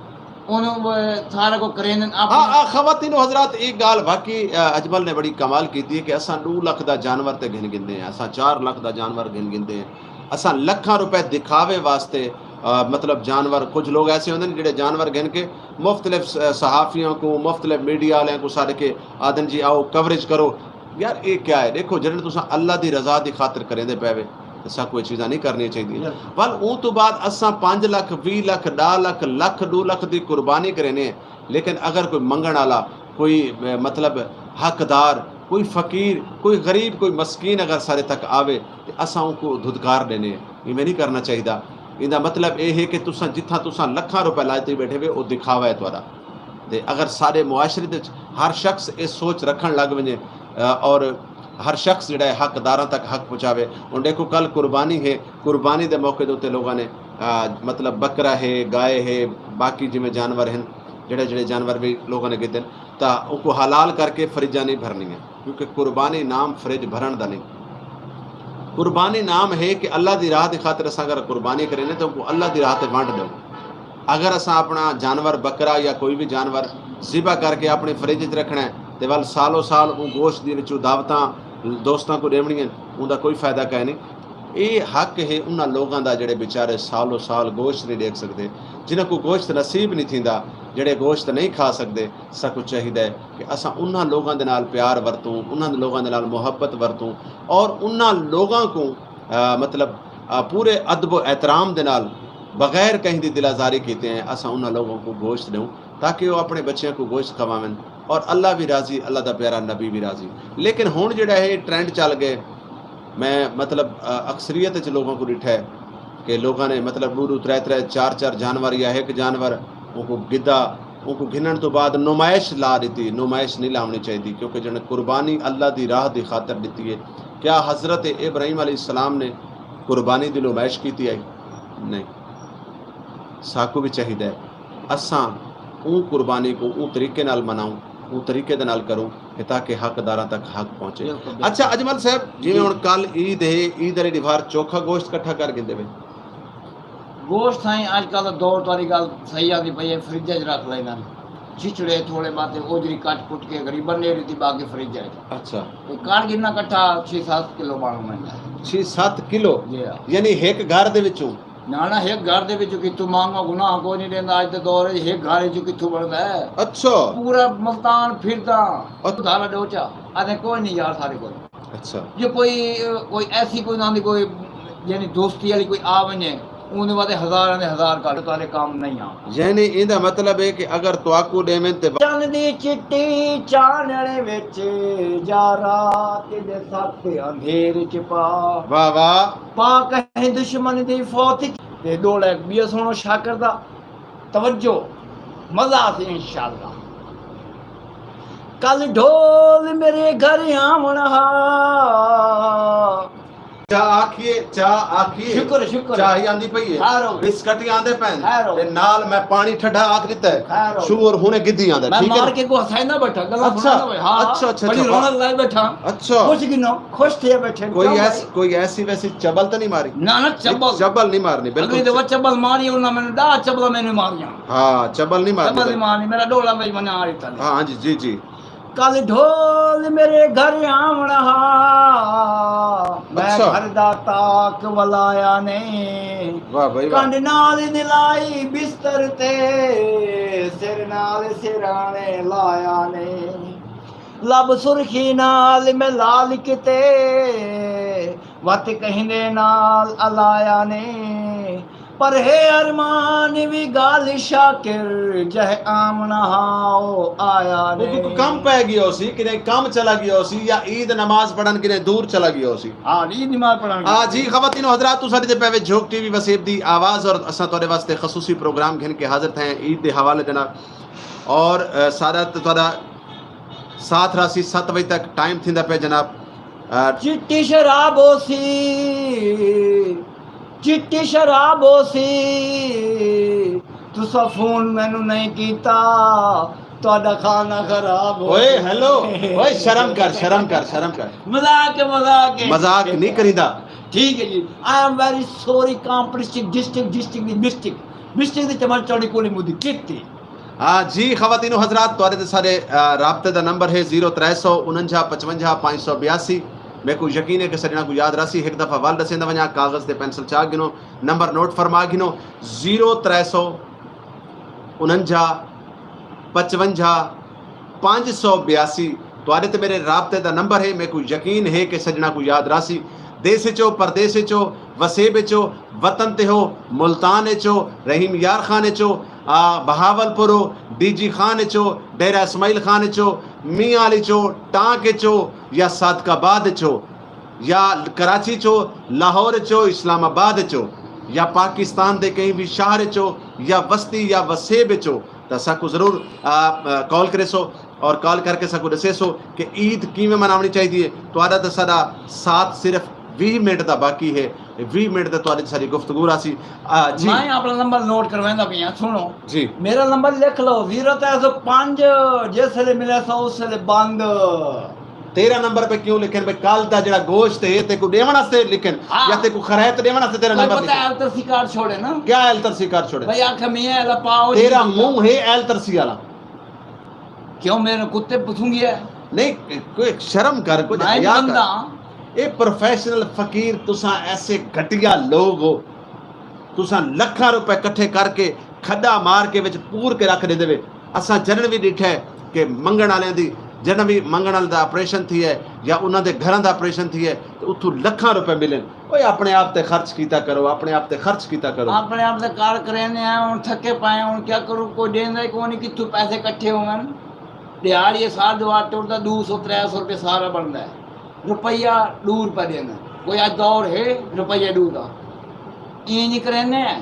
انہوں وہ سارا کو کریندن آپ۔ ہاں، آ، خواتین و حضرات، ایک ڳالھ واقعی، آ، اجمل نے بڑی کمال کیتی ہے کہ اساں ݙو لکھ دا جانور تے گھن گھندے ہیں، اساں چار لکھ دا جانور گھن گھندے ہیں، اساں لکھاں روپے دکھاوے واسطے، آ، مطلب جانور، کجھ لوگ ایسے ہوندے ہیں جڑے جانور گھن کے مختلف س-، صحافیاں کو، مختلف میڈیا والے کو سڈ کے آدھن جی آؤ کوریج کرو۔ یار، اے کیا ہے؟ ݙیکھو، جݙݨ تساں اللہ دی رضا دی خاطر کریندے پئے وے، تاں ساکوں اے چیزاں نہیں کرݨیاں چاہیدیاں۔ بالکل۔ ول اوں توں بعد اساں پنج لکھ، ویہہ لکھ، ݙاہ لکھ، لکھ، ݙو لکھ دی قربانی کریندے ہیں، لیکن اگر کوئی منگݨ والا، کوئی، اے، مطلب حقدار، کوئی فقیر، کوئی غریب، کوئی مسکین اگر سارے تک آوے، تے اساں اونکوں دھدکار ݙیندے ہیں۔ ایویں نہیں کرنا چاہیدا۔ ایندا مطلب اے ہے کہ تساں جتھاں تساں لکھاں روپے لاتے بیٹھے وے، او دکھاوا ہے تہاݙا۔ تے اگر سارے معاشرے دے وچ ہر شخص اے سوچ رکھݨ لڳ ونڄے، آ، اور ہر شخص جڑا ہے حق داراں تک حق پہنچاوے۔ ہݨ ݙیکھو، کل قربانی ہے، قربانی دے موقع دے اُتے لوگاں نے، آ، مطلب بکرا ہے، گائے ہے، باقی جویں جانور ہن، جڑے جڑے جانور وی لوگاں نے گھدن، تاں اونکوں حلال کر کے فریجاں نہیں بھرنیاں، کیونکہ قربانی نام فریج بھرݨ دا نہیں۔ قربانی نام ہے کہ اللہ دی راہ دی خاطر اساں اگر قربانی کریندے تاں اونکوں اللہ دی راہ تے ونڈ ݙیوں۔ اگر اساں اپݨا جانور، بکرا یا کوئی وی جانور ذبح کر کے اپݨے فریج وچ رکھݨا ہے تے ول سالو سال اوں گوشت دے وچوں دعوتاں دوستاں کوں ݙیوݨیاں ہن، اوندا کوئی فائدہ کائے نہیں۔ اے حق ہے انہاں لوگاں دا جڑے بیچارے سالو سال گوشت نہیں ݙیکھ سڳدے، جنہاں کوں گوشت نصیب نہیں تھیندا، جڑے گوشت نہیں کھا سڳدے۔ ساکوں چاہیدا ہے کہ اساں انہاں لوگاں دے نال پیار ورتوں، انہاں لوگاں دے نال محبت ورتوں، اور انہاں لوگاں کوں، آ، مطلب، آ، پورے ادب و احترام دے نال، بغیر کہیں دی دل آزاری کیتے ہیں، اساں انہاں لوگاں کوں گوشت ݙیوں تاکہ او اپݨے بچیاں کوں گوشت کھواون، اور اللہ وی راضی، اللہ دا پیارا نبی وی راضی۔ لیکن ہݨ جڑا ہے ٹرینڈ چل ڳئے، میں مطلب، آ، اکثریت وچ لوگاں کوں ݙٹھا ہے کہ لوگاں نے مطلب ݙو ݙو، ترے ترے، چار چار جانور یا ہک جانور اونکوں گھدا، اونکوں گھنݨ توں بعد نمائش لا ݙتی۔ نمائش نہیں لاوݨی چاہیدی، کیونکہ جݨ قربانی اللہ دی راہ دی خاطر ݙتی ہے۔ کیا حضرت ابراہیم علیہ السلام نے قربانی دی نمائش کیتی ہے؟ نہیں۔ ساکوں وی چاہیدا ہے اساں اوں قربانی کوں اوں طریقے نال مناؤں، اوں طریقے دے نال کروں کہ تاکہ حق داراں تک حق پہنچے۔ بالکل، بالکل۔ اچھا اجمل صاحب، جیویں جی۔ ہݨ کل عید ہے، عید والے ݙیہاڑ چوکھا گوشت کٹھا کر گھندے وے؟ گوشت سائیں، اڄ کل دا دور، تہاݙی ڳالھ صحیح آندی پئی ہے، فریج اچ رکھ لیندن۔ چھچھڑے تھوڑے بہتے او جیڑھی کٹ کٹ کے غریباں نے ݙتی، باقی فریج اچ۔ اچھا۔ تے کر گھننا کٹھا چھ ست کلو بݨ ویندا ہے۔ چھ ست کلو؟ جی ہاں۔ یعنی ہک گھر دے وچوں؟ نہ نہ، ہک گھر دے وچوں کتھوں مانگو، گناہ کوئی نہیں ݙیندا، اڄ دے دور وچ ہک گھر وچوں کتھوں بݨدا ہے؟ اچھا۔ پورا ملتان پھردا، اچھا۔ دھارا ݙوچا، آہدے کوئی نہیں یار ساݙے کول۔ اچھا۔ جو کوئی، کوئی ایسی کوئی نہ ہوندی، کوئی یعنی دوستی والی کوئی آ ونڄے، اوندے واسطے ہزاراں دے ہزار کر تہاݙے کم نہیں آ۔ یعنی ایندا مطلب ہے کہ اگر تہاکوں ݙیون تے چن دی چٹی چانݨ وچ، یا رات دے سخت اندھیر چ پا۔ واہ واہ۔ پا کہیں دشمن دی فوت تے ݙوڑ ہک ٻیا سوہݨو شاکر دا۔ توجہ، مزہ آسی انشاءاللہ۔ کل ڈھول میرے گھر آوݨ ہا، چاہ آکھیے، چاہ آکھیے۔ شکر، شکر۔ چاہ ہی آندی پئی ہے۔ خیر ہو۔ بسکٹ ہی آندے پئن۔ خیر ہو۔ تے نال میں پانی ٹھڈا آکھ ݙتا ہے۔ خیر ہو۔ شور ہݨے گدھی آندا ہے، میں ٹھیک ہے مار نا؟ کے کو ہسائے نہ بیٹھا، گلاں اچھا، سݨا نہ ہوئے۔ ہاں، اچھا، اچھا، بڑی اچھا۔ رونق لائے بیٹھا۔ اچھا۔ خوش گنو، خوش تھے بیٹھے۔ کوئی چاہ ایس-، بھائی۔ کوئی ایسی ویسی چبل تو نہیں ماری؟ نہ، نہ، چبل۔ چبل نہیں مارنی، بالکل۔ اگلی دفعہ چبل ماری، انہاں میں ݙاہ چبل میں نے ماریاں۔ ہاں، چبل نہیں مارنی، چبل نہیں بالکل۔ مارنی، میرا ݙولا بھائی منا آ رہی تھا۔ ہاں، ہاں جی، جی، جی۔ کل ڈھول میرے گھر آوݨا ہا، میں اچھا۔ گھر دا تاک ولایا نہیں۔ واہ بھائی واہ۔ کنڈ نال نلائی بستر تے، سر نال سراݨے لایا نہیں۔ لب سرخی نال میں لال کیتے، وت کہیں دے نال الایا نے، پر ہے ارمان وی ڳالھ شاکر، جئیں آوݨا ہا او آیا نے۔ کم پئے ڳیا ہوسی، کݙہیں کم چلا ڳیا ہوسی، یا عید نماز پڑھݨ کݙہیں دور چلا ڳیا ہوسی۔ ہاں، عید نماز پڑھݨ آ، ڳیا۔ جی، خواتین و حضرات، تساں ݙیہدے پئے وے جھوک ٹی وی وسیب دی آواز، اور اساں تہاݙے واسطے خصوصی پروگرام گھن کے حاضر تھئے ہیں عید دے حوالے دے نال۔ اور، آ، سارا تے تہاݙا ساتھ رہسی، ست وڄے تک ٹائم تھیندا پئے جناب۔ آ، چٹی شراب ہوسی، چٹی شراب ہوسی، تساں فون مینوں نہیں کیتا، تہاݙا کھانا خراب ہو اوئے، ہیلو، اوئے، شرم کر، شرم کر، شرم کر۔ مذاق ہے، مذاق ہے۔ مذاق نہیں کریندا۔ ٹھیک ہے جی۔ I am very sorry، compression district, district دی مسٹیک، مسٹیک دی چمن چوڑی کولی مودی کیتی۔ آ، جی، خواتین و حضرات، تہاݙے تے سارے، آ، رابطے دا نمبر ہے زیرو ترے سو انجا پچونجا پنج سو بیاسی۔ میکوں یقین ہے کہ سڄݨاں کوں یاد رہسی، ہک دفعہ ول ݙسیندا ونڄاں، کاغذ تے پینسل چا گھنو، نمبر نوٹ فرما گھنو، زیرو ترے سو انجا پچونجا پنج سو بیاسی۔ تہاݙے تے میرے رابطے دا نمبر ہے، میکوں یقین ہے کہ سڄݨاں کوں یاد رہسی۔ دیس اچ ہو، پردیس اچ ہو، وسیب اچ ہو، وطن تے ہو، ملتان اچ ہو، رحیم یار خان اچ ہو، آ، بہاول پور ہو، ڈی جی خان اچ ہو، ڈیرہ اسماعیل خان اچ ہو، میاں والی اچ ہو، ٹانک اچ ہو یا صادق آباد اچ ہو، یا کراچی اچ ہو، لاہور اچ ہو، اسلام آباد اچ ہو، یا پاکستان دے کہیں وی شہر اچ ہو، یا وستی یا وسیب اچ ہو، تاں ساکوں ضرور، آ، آ، کال کریسو اور کال کر کے ساکوں ݙسیسو کہ عید کیویں مناوݨی چاہیدی ہے۔ تہاݙا تاں ساݙا ساتھ صرف ویہہ منٹ دا باقی ہے، ویہہ منٹ تے تہاݙی ساری گفتگو رہسی۔ آ، جی۔ میں اپݨا نمبر نوٹ کرویندا پیاں، سݨو۔ جی۔ میرا نمبر لکھ لو، زیرو ترے سو پنج، جس ویلے ملے سو اس ویلے بند۔ تیرا نمبر پہ کیوں لکھن؟ بھئی کل دا جڑا گوشت ہے تیکوں ݙیوݨ واسطے لکھن، ہاں۔ یا تیکوں خرائط ݙیوݨ واسطے تیرا نمبر لکھن؟ ایل ترسی کارڈ چھوڑے نا۔ کیا ایل ترسی کارڈ چھوڑے؟ بھئی آکھے میاں ایلا پاؤ جی تیرا منہ ہے ایل ترسی والا۔ کیوں میرے کتے پسوں گیا ہے؟ نہیں، کوئی شرم کر، کوئی حیا کر۔ اے پروفیشنل فقیر، تساں ایسے گھٹیا لوگ ہو۔ تساں لکھاں روپے کٹھے کر کے کھݙا مار کے وچ پور کے رکھ ݙیندے وے۔ اساں جݙݨ وی ݙٹھا ہے کہ منگݨ آلیاں دی، جݙݨ وی منگݨ آلیاں دا آپریشن تھی ہے یا انہاں دے گھراں دا آپریشن تھی ہے، تے اتھوں لکھاں روپے ملن۔ اوئے، اپݨے آپ تے خرچ کیتا کرو، اپݨے آپ تے خرچ کیتا کرو۔ اپݨے آپ تے کار کریندے ہیں، ہݨ تھکے پئے ہیں، ہݨ کیا کروں؟ کوئی ݙیندا ہی کونی، کتھوں پیسے کٹھے ہوون؟ ݙیہاڑی سال دیوار ٹردا، ݙو سو ترے سو روپے سارا بݨدا ہے۔ روپیہ ݙو روپے ݙیندا۔ کوئی اڄ دور ہے روپیہ ݙو دا؟ ایں نہیں کریندے ہیں۔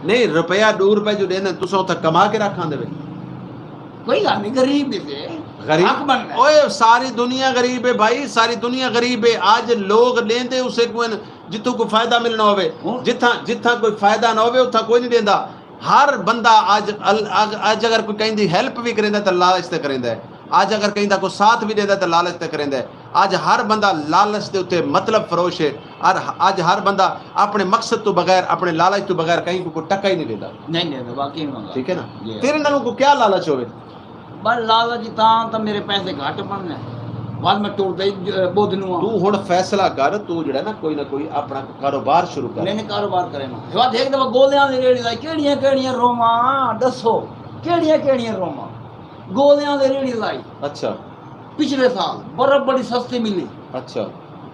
نہیں، روپیہ ݙو روپے جو ݙیندے، تساں اتھاں کما کے رکھ آندے وے۔ کوئی ڳالھ نہیں، غریب بھی سے۔ غریب؟ حق بݨدا ہے۔ اوئے، ساری دنیا غریب ہے بھائی، ساری دنیا غریب ہے۔ اڄ لوگ ݙیندے اسے کوں ہن جتھوں کوئی فائدہ ملݨا ہووے۔ ہوں۔ جتھاں، جتھاں کوئی فائدہ نہ ہووے، اتھاں کوئی نہیں ݙیندا۔ ہر بندہ اڄ ال-، اج، اج اگر کوئی کہیں دی ہیلپ وی کریندا ہے تاں لالچ تے کریندا ہے۔ اڄ اگر کہیں دا کوئی ساتھ وی ݙیندا ہے تاں لالچ تے کریندا ہے۔ اڄ ہر بندہ لالچ دے اتے مطلب فروش ہے۔ اور اڄ ہر بندہ اپݨے مقصد توں بغیر، اپݨے لالچ توں بغیر کہیں کوں کوئی ٹکا ہی نہیں ݙیندا۔ نہیں ݙیندا، واقعی میں۔ ٹھیک ہے نا؟ جی۔ تیرے نالوں کو کیا لالچ ہووے؟ بس لالچ تاں، تاں میرے پیسے گھٹ بݨدے۔ بس میں ٹردا ہی ٻدھ نوں ہاں۔ توں ہݨ فیصلہ کر، توں جڑا نا کوئی نہ کوئی اپݨا کاروبار شروع کر۔ میں نے کاروبار کرے نا۔ ہوا دیکھ دے گولیاں دی ریڑھی لائی، کیڑیاں کیڑیاں رواں، ݙسو، کیڑیاں کیڑیاں رواں؟ گولیاں دی ریڑھی لائی۔ اچھا۔ پچھلے سال برف بڑی سستی ملی۔ اچھا۔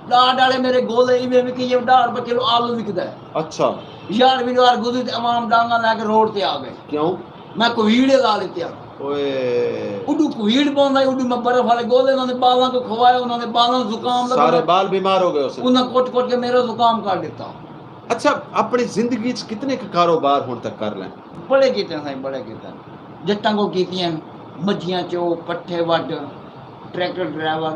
ݙاہ ݙاڑھے میرے گولے ایویں وکے، یہ ݙاہ روپے کلو آلو وکدا ہے۔ اچھا۔ یار وی ݙاڑھ گزری تے عوام ݙانگاں لے کے روڈ تے آ ڳئے۔ کیوں؟ میں کوویڈ لا ݙتے آ۔ اوئے۔ اݙو کوویڈ پوندا ہئی، اݙو میں برف والے گولے انہاں دے ٻالاں کوں کھوائے، انہاں دے ٻالاں زکام لڳا۔ سارے ٻال بیمار ہو ڳئے ہوسن۔ انہاں کٹ کٹ کے میرا زکام کر ݙتا۔ اچھا، اپݨی زندگی اچ کتنے ک کاروبار ہݨ تک کر لین؟ بڑے کیتے سائیں، بڑے کیتے۔ جٹاں کوں کیتیاں، مجھیاں چو، پٹھے وڈھ، ٹریکٹر ڈرائیور،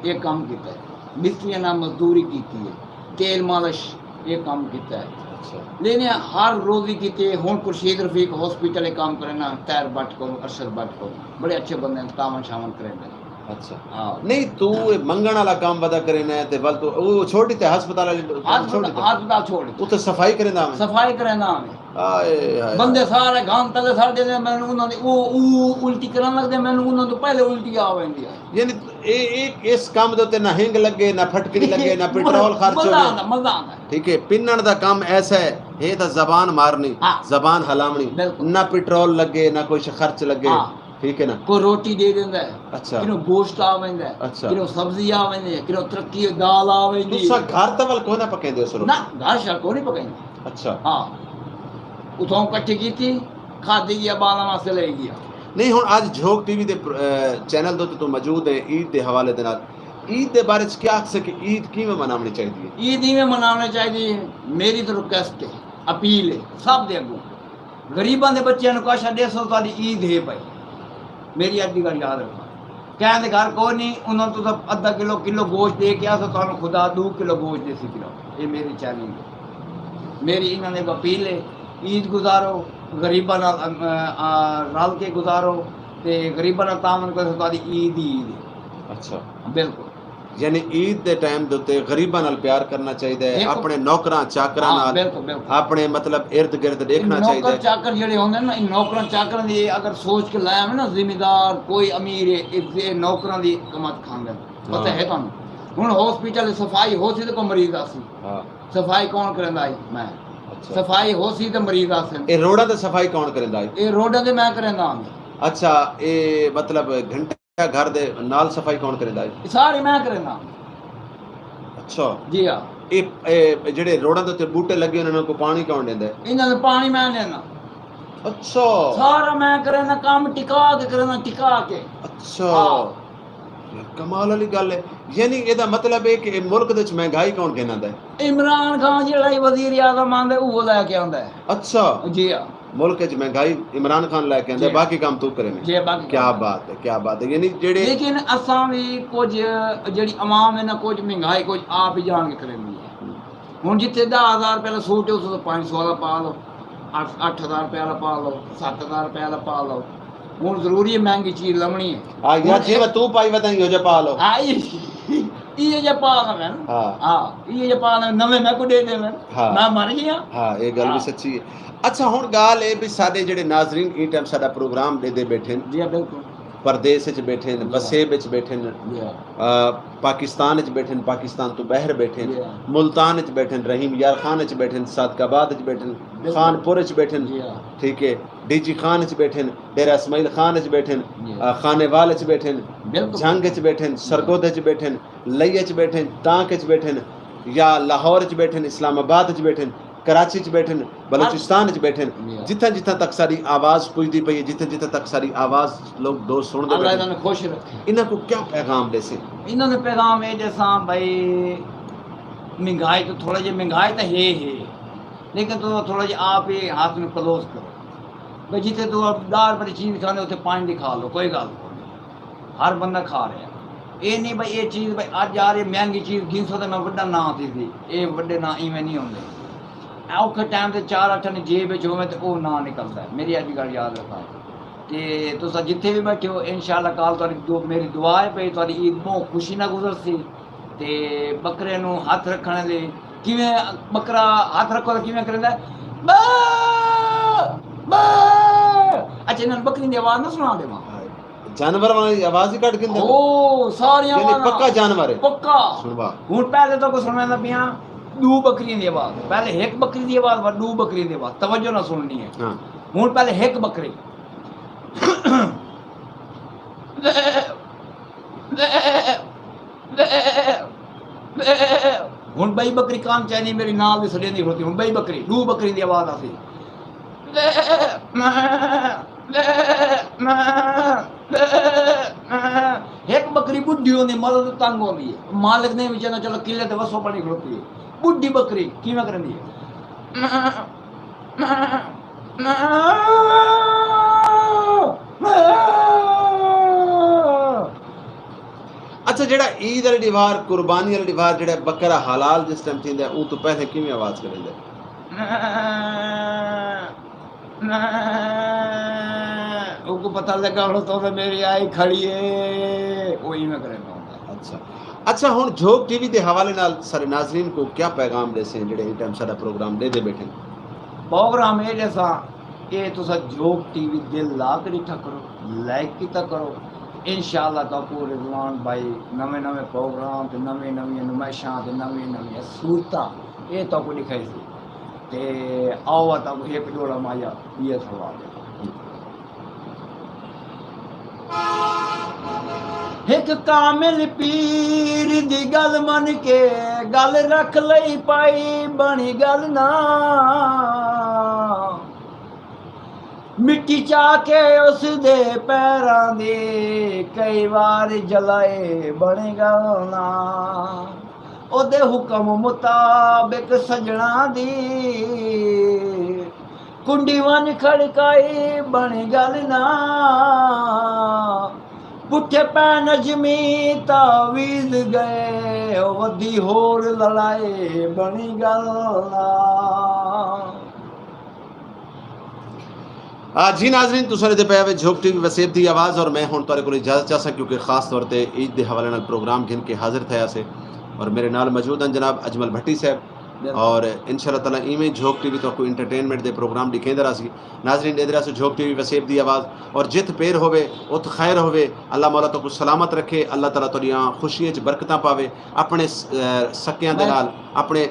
اے کم کیتے۔ مستریاں نال مزدوری کیتی ہے۔ تیل مالش، یہ کام کیتا ہے۔ اچھا۔ لیکن ہر روزی کیتے، ہن خورشید رفیق ہاسپٹل کام کرینداں، طاہر بٹ کول، ارشد بٹ کول، بڑے اچھے بندے ہن، تعاون شاون کریندے ہن۔ اچھا۔ ہاں۔ نہیں، تو اے منگݨ والا کام ودا کرینا ہے تے ول تو او چھوڑ ݙتے ہسپتال والی، چھوڑ ہسپتال ݙتے۔ ہسپتال چھوڑ ݙتے۔ اتھے صفائی کریندا میں۔ صفائی کریندا میں۔ ہائے ہائے۔ بندے سارے گھن تلے سڑ ݙیندے، مینوں انہاں دی او او الٹی کرن لڳدے، مینوں انہاں توں پہلے الٹی آ ویندی ہے۔ یعنی اے اے اس کام دے تے نہ ہنگ لگے، نہ پھٹکڑی لگے، نہ پٹرول خرچ مزہ ہوے۔ آندا، مزہ آندا ہے۔ ٹھیک ہے، پنݨ دا کم ایسا ہے، ہے تاں زبان مارنی، ہاں۔ زبان ہلاوݨی، بالکل۔ نہ پٹرول لگے، نہ کوئی خرچ لگے۔ ہاں۔ ٹھیک ہے نا؟ کوئی روٹی ݙے ݙیندا ہے، اچھا۔ کݙوں گوشت آ ویندا ہے، اچھا۔ کݙوں سبزی آ ویندی ہے، کݙوں ترکی دال آ ویندی تساں ہے۔ گھر تے ول کوئی نہ پکیندے اس روٹی؟ نہ، گھر شر کوئی نہیں پکائیندا۔ اچھا۔ ہاں۔ اتھوں کٹھی کیتی، کھادی ڳیا، ٻالاں واسطے لے ڳیا۔ نہیں، ہݨ اڄ جھوک ٹی وی دے پر-، اے، چینل دے تے توں موجود ہیں عید دے حوالے دے نال۔ عید دے بارے چ کیا آکھسے کہ عید کیویں مناوݨی چاہیدی ہے؟ عید ایویں مناوݨی چاہیدی ہے، میری تو ریکویسٹ ہے، اپیل ہے سب دے اڳوں، غریباں دے بچیاں نوں کاشا ݙیسو، تہاݙی عید ہے پئی۔ میری اڄ دی ڳالھ یاد رکھو، کہیں دے گھر کوئی نہیں، انہاں توں تاں ادھا کلو، کلو گوشت ݙے کے آسو، تہاݙوں خدا ݙو کلو گوشت ݙیسی پیا۔ اے میری چیلنج ہے، میری انہاں دے اپیل ہے۔ عید گزارو، غریباں نال، ام، آ، رل کے گزارو تے غریباں نال تعاون کرو، تہاݙی عید ہی عید ہے۔ اچھا۔ بالکل۔ یعنی عید دے ٹائم دے اتے غریباں نال پیار کرنا چاہیدا ہے، بالکل۔ اپݨے نوکراں چاکراں ہاں، نال، بالکل، بالکل۔ اپݨے مطلب ارد گرد ݙیکھنا چاہیدا نوکر ہے۔ چاکر جڑے ہوندے نا، ان نوکراں چاکراں دی اگر سوچ کے لایا ہوئے نا، ذمہ دار کوئی امیر ہے، اے نوکراں دی کمت کھاندے۔ پتہ ہاں۔ ہے تانوں؟ ہن ہاسپٹل صفائی ہو سی تے کوئی مریض آسی۔ ہاں۔ صفائی کون کریندا ہے؟ میں۔ اچھا۔ صفائی ہو سی تے مریض آسن۔ اے روڈاں تے صفائی کون کریندا ہے؟ اے روڈاں تے میں کریندا ہاں۔ اچھا، اے مطلب گھنٹہ گھر دے نال صفائی کون کریندا ہے؟ اے سارے میں کریندا ہاں۔ اچھا۔ جی ہاں۔ اے، اے جڑے روڈاں دے تے بوٹے لگے انہاں کو پانی کون ݙیندا ہے؟ انہاں نوں پانی میں ݙیندا۔ اچھا۔ سارا میں کریندا، کم ٹکا کے کریندا، ٹکا کے۔ اچھا۔ ہاں۔ یار، کمال والی گل ہے۔ یعنی اے دا مطلب ہے کہ اے ملک دے وچ مہنگائی کون گھن آندا ہے؟ عمران خان جڑا ہی وزیر اعظم آندا ہے، اوہو لے کے آندا ہے۔ اچھا۔ جی ہاں۔ ملک وچ مہنگائی عمران خان لے کے آندا ہے، جی۔ باقی کام تو کرے نے۔ جی، باقی کیا کام۔ بات ہے، کیا بات ہے۔ یعنی جڑے لیکن اساں وی کجھ، جڑی عوام ہے نا، کجھ مہنگائی کجھ آپ ہی جان کے کریندی ہے۔ ہن جتھے ݙاہ ہزار روپے والا سوٹ ہے، اس تو پنج سو والا پا لو، اٹھ، اٹھ ہزار روپے والا پا لو، ست ہزار روپے والا پا لو۔ ہن ضروری ہے مہنگی چیز لوݨی ہے۔ آ، یار، ہن جیویں تو پائی وداں، ایہو جا پا لو۔ ہاں، ای-، ایہو جا پا لو میں۔ ہاں۔ ہاں، ایہو جا پا لو، نویں میکوں ݙے ݙے میں۔ ہاں۔ میں مر ڳیا۔ ہاں، اے گل وی ہاں۔ سچی ہے۔ اچھا، ہن ڳالھ اے بھی ساݙے جڑے ناظرین ایں ٹائم ساݙا پروگرام ݙیہدے ٻیٹھن، جی ہاں، بالکل۔ پردیس اچ ٻیٹھن، جی ہاں۔ وسیب اچ ٻیٹھن، جی ہاں۔ آ، پاکستان اچ ٻیٹھن، پاکستان توں ٻاہر ٻیٹھن، جی ہاں۔ ملتان اچ ٻیٹھن، رحیم یار خان اچ ٻیٹھن، صادق آباد اچ ٻیٹھن، بالکل۔ خان پور اچ ٻیٹھن، جی ہاں۔ ٹھیک ہے، ڈی جی خان اچ ٻیٹھن، ڈیرہ اسماعیل خان اچ ٻیٹھن، جی۔ آ، خانیوال اچ ٻیٹھن، بالکل۔ جھنگ اچ ٻیٹھن، سرگودھ اچ ٻیٹھن، لئی اچ ٻیٹھن، ٹانک اچ ٻیٹھن، یا لاہور اچ ٻیٹھن، اسلام آباد اچ ٻیٹھن، کراچی اچ ٻیٹھن، بلوچستان اچ ٻیٹھن، جی۔ جتھاں جتھاں تک ساݙی آواز پڄدی پئی ہے، جتھاں جتھاں تک ساݙی آواز لوگ دوست سݨدے اللہ پئے انہاں ہن، نوں خوش رکھے۔ انہاں کوں کیا پیغام ݙیسیں؟ انہاں نے پیغام اے ݙیساں بھائی، مہنگائی تو تھوڑا جہا، مہنگائی تو ہے ہے، لیکن تو تھوڑا جہا آپ ہی ہاتھ نوں کلوز کرو۔ بھائی جتھے تو ݙاہ روپے دی چیز کھاندے، اتھے پنج دی کھا لو، کوئی ڳالھ کونی۔ ہر بندہ کھا رہیا۔ اے نہیں بھائی اے چیز بھائی اڄ آ رہی مہنگی چیز گھنسو تے میں وݙا ناں تھیسی۔ اے وݙے ناں ایویں نہیں ہوندے۔ اوکھے ٹائم تے چار اٹھ آنے جیب وچ ہووے تے او ناں نکلدا ہے۔ میری اڄ دی ڳالھ یاد رکھا۔ تے تساں جتھے وی ٻیٹھے ہو، انشاءاللہ کال تہاݙی دو-، میری دعا ہے پئی تہاݙی عید ٻہوں خوشی نال گزرسی۔ تے ٻکرے نوں ہتھ رکھݨ لئی کیویں ٻکرا ہتھ رکھو تاں کیویں کریندا ہے؟ ٻا! ٻا! اچھا، انہاں نوں ٻکری دی آواز نہ سݨا ݙیواں۔ جانور والی آواز ہی کڈھ گھندے۔ او، ساریاں یعنی آوازاں۔ پکا جانور ہے۔ پکا۔ سݨوا۔ ہݨ پہلے تہاکوں سݨویندا پیاں ݙو ٻکریاں دی آواز۔ پہلے ہک ٻکری دی آواز، ورے ݙو ٻکریاں دی آواز۔ توجہ نال سݨنی ہے۔ ہاں۔ ہݨ پہلے ہک ٻکری۔ ہݨ ٻئی ٻکری کان چیندی، میݙے نال دی سݙیندی کھڑوتی۔ ہݨ ٻئی ٻکری، ݙو ٻکری دی آواز آسی۔ ہک ٻکری ٻڈھی ہوندی، مطلب تنگ ہوندی ہے۔ مالک نے وچ آہدا، چلو قلعے تے وسو بݨی کھڑوتی ہے۔ ٻڈھی ٻکری کیویں کریندی ہے؟ اچھا، جیڑھا عید آلے ݙیوار، قربانی آلے ݙیوار، جیڑھا بکرا حلال جس ٹائم تھیندا ہے، اوں توں پہلے کیویں آواز کڈھیندا ہے؟ اوکوں پتہ لگا ہݨ تو میری آئی کھڑی ہے، او ایویں کریندا ہوندا ہے۔ اچھا۔ اچھا، ہݨ جھوک ٹی وی دے حوالے نال سارے ناظرین کوں کیا پیغام ݙیسیں جیڑھے ایں ٹائم ساݙا پروگرام ݙیہدے ٻیٹھن؟ پروگرام اے ݙیساں، اے تساں جھوک ٹی وی دل لا کے ݙٹھا کرو، لائک کیتا کرو۔ انشاءاللہ تہاکوں رضوان بھائی نویں نویں پروگرام تے نویں نویں نمائشاں تے نویں نویں صورتاں اے تہاکوں ݙکھائیسی۔ تے آؤ تہاکوں ہک ݙوہڑا مایا ٻیا سݨوا ݙیواں۔ ہک کامل پیر دی ڳل من کے ڳل رکھ لئی پائی بݨی ڳل نہ۔ مٹی چا کے اس دے پیراں دی کئی وار جلائے بݨی ڳل نہ۔ اودے حکم مطابق سڄݨاں دی کنڈی ونڄ کھڑکائی بݨی ڳل نہ۔ پٹھے پئے نجمی تعویذ ڳئے ودی ہور لڑائے بݨی ڳل نہ۔ آ جی ناظرین، تساں ݙیہدے پئے وے جھوک ٹی وی وسیب دی آواز، اور میں ہݨ تہاݙے کول اجازت چاہساں، کیونکہ خاص طور تے عید دے حوالے نال پروگرام گھن کے حاضر تھئے ہاسے، اور میرے نال موجود ہن جناب اجمل بھٹی صاحب، اور انشاءاللہ تعالیٰ ایویں جھوک ٹی وی تہاکوں انٹرٹینمنٹ دے پروگرام ݙکھیندا رہسی۔ ناظرین، ݙیہدے رہسو جھوک ٹی وی وسیب دی آواز، اور جتھ پیر ہووے اتھ خیر ہووے۔ اللہ مولا تہاکوں سلامت رکھے، اللہ تعالیٰ تہاݙیاں خوشیاں اچ برکتاں پاوے، اپݨے س-، سکیاں دے نال، اپݨے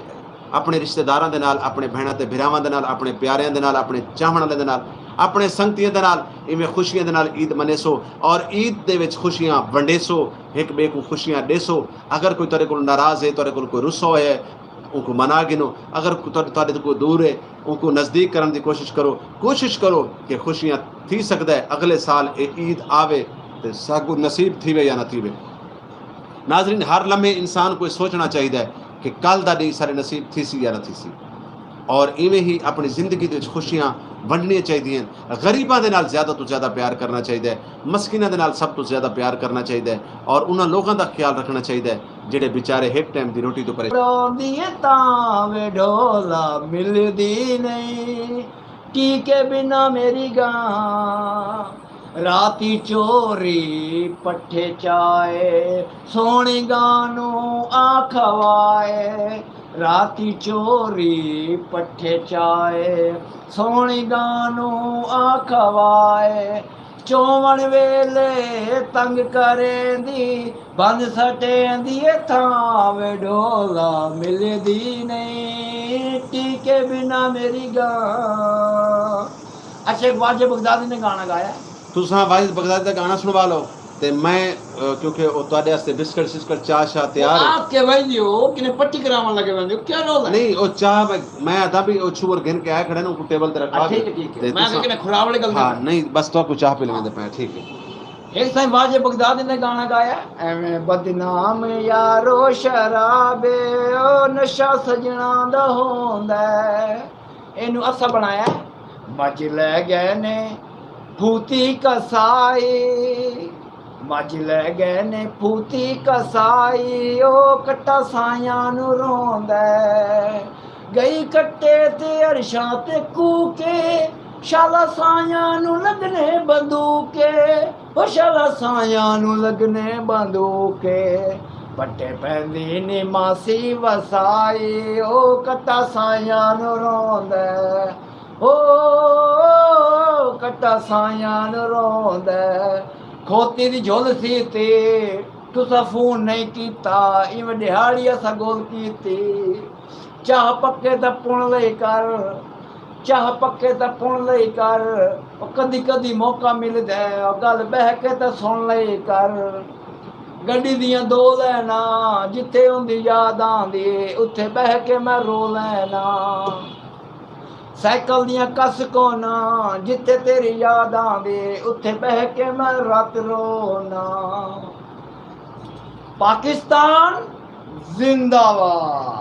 اپݨے رشتہ داراں دے نال، اپݨے بھیݨاں تے بھراواں دے نال، اپݨے پیاریاں دے نال، اپݨے چاہوݨ آلیاں دے نال، اپݨے سنگتیاں دے نال ایویں خوشیاں دے نال عید منیسو، اور عید دے وچ خوشیاں ونڈیسو، ہک ٻئے کوں خوشیاں ݙیسو۔ اگر کوئی تہاݙے کول ناراض ہے، تہاݙے کول کوئی رسا ہویا ہے، اونکوں منا گھنو۔ اگر کوئی تہاݙے تہاݙے توں کوئی دور ہے، اونکوں نزدیک کرݨ دی کوشش کرو۔ کوشش کرو کہ خوشیاں تھی سڳدا ہے اڳلے سال اے عید آوے تے ساکوں نصیب تھیوے یا نہ تھیوے۔ ناظرین، ہر لمحے انسان کوں اے سوچݨا چاہیدا ہے کہ کل دا ݙینہہ ساݙے نصیب تھیسی یا نہ تھیسی، اور ایویں ہی اپݨی زندگی دے وچ خوشیاں ونڈݨیاں چاہیدیاں ہن۔ غریباں دے نال زیادہ توں زیادہ پیار کرݨا چاہیدا ہے، مسکیناں دے نال سب توں زیادہ پیار کرݨا چاہیدا ہے، اور انہاں لوکاں دا خیال رکھݨا چاہیدا ہے جیڑھے بیچارے ہک ٹائم دی روٹی توں پریشان۔ روندی اے تاں وے ڈھولا ملدی نئیں، ٹیکے بنا میری گاں۔ راتی چوری پٹھے چائے، سوہݨی گاں نوں آ کھوائے۔ راتی چوری پٹھے چائے، سوہݨی گاں نوں آ کھوائے۔ چووݨ ویلے تنگ کریندی، بند سٹیندی اے تھاں وے ڈھولا ملدی نئیں، ٹیکے بنا میری گاں۔ اچھا، ہک واجہ بغدادی نے گانا گایا۔ تساں واجد بغدادی دا گانا سݨوا لو تے میں، اے، کیونکہ او تہاݙے واسطے بسکٹ سسکٹ چاہ شاہ تیار ہے۔ آپ کے ویندے ہو کنے پٹی کراوݨ لگے ویندے ہو، کیا رول ہے؟ نہیں، او چاہ میں، میں آہدا بھی او چھوور گھن کے آئے کھڑے نے، اوکوں ٹیبل تے رکھوا کے۔ ٹھیک ہے، ٹھیک ہے۔ تے میں تساں کنے کھراوڑے گل ہاں، نہیں، بس تہاکوں چاہ پی لیندے پئے، ٹھیک ہے۔ ہک سائیں واجہ بغدادی نے گانا گایا، ایویں بدنام یارو شراب، او نشہ سڄݨاں دا ہوندا ہے۔ اینوں اساں بݨایا۔ مچ لے ڳئے نے پھوتی کسائی، مچ لے ڳئے نے پھوتی کسائی، او کٹا سائیاں نوں روندا ہے۔ ڳئی کٹے تے عرشاں تے کوکے، شالا سائیاں نوں لڳنے بندوکے۔ او شالا سائیاں نوں لڳنے بندوکے، پٹے پیندی نی ماسی وسائی، او کٹا سائیاں نوں روندے، او کٹا سائیاں نوں روندے۔ کھوتی دی جھل سیتی، تساں فون نئیں کیتا، ایویں ݙیہاڑی اساں گول کیتی۔ چاہ پکے تاں پݨ لئی کر، چاہ پکے تاں پݨ لئی کر، او کدی کدی موقع ملدے، او ڳل ٻہہ کے تاں سݨ لئی کر۔ گݙی دیاں دو لیناں، جتھے اوندی یاد آندی، اتھے ٻہہ کے میں رو لیناں۔ سائیکل دیاں کس کوناں، جتھے تیری یاد آندی، اتھے ٻہہ کے میں رت روناں۔ پاکستان زندہ باد۔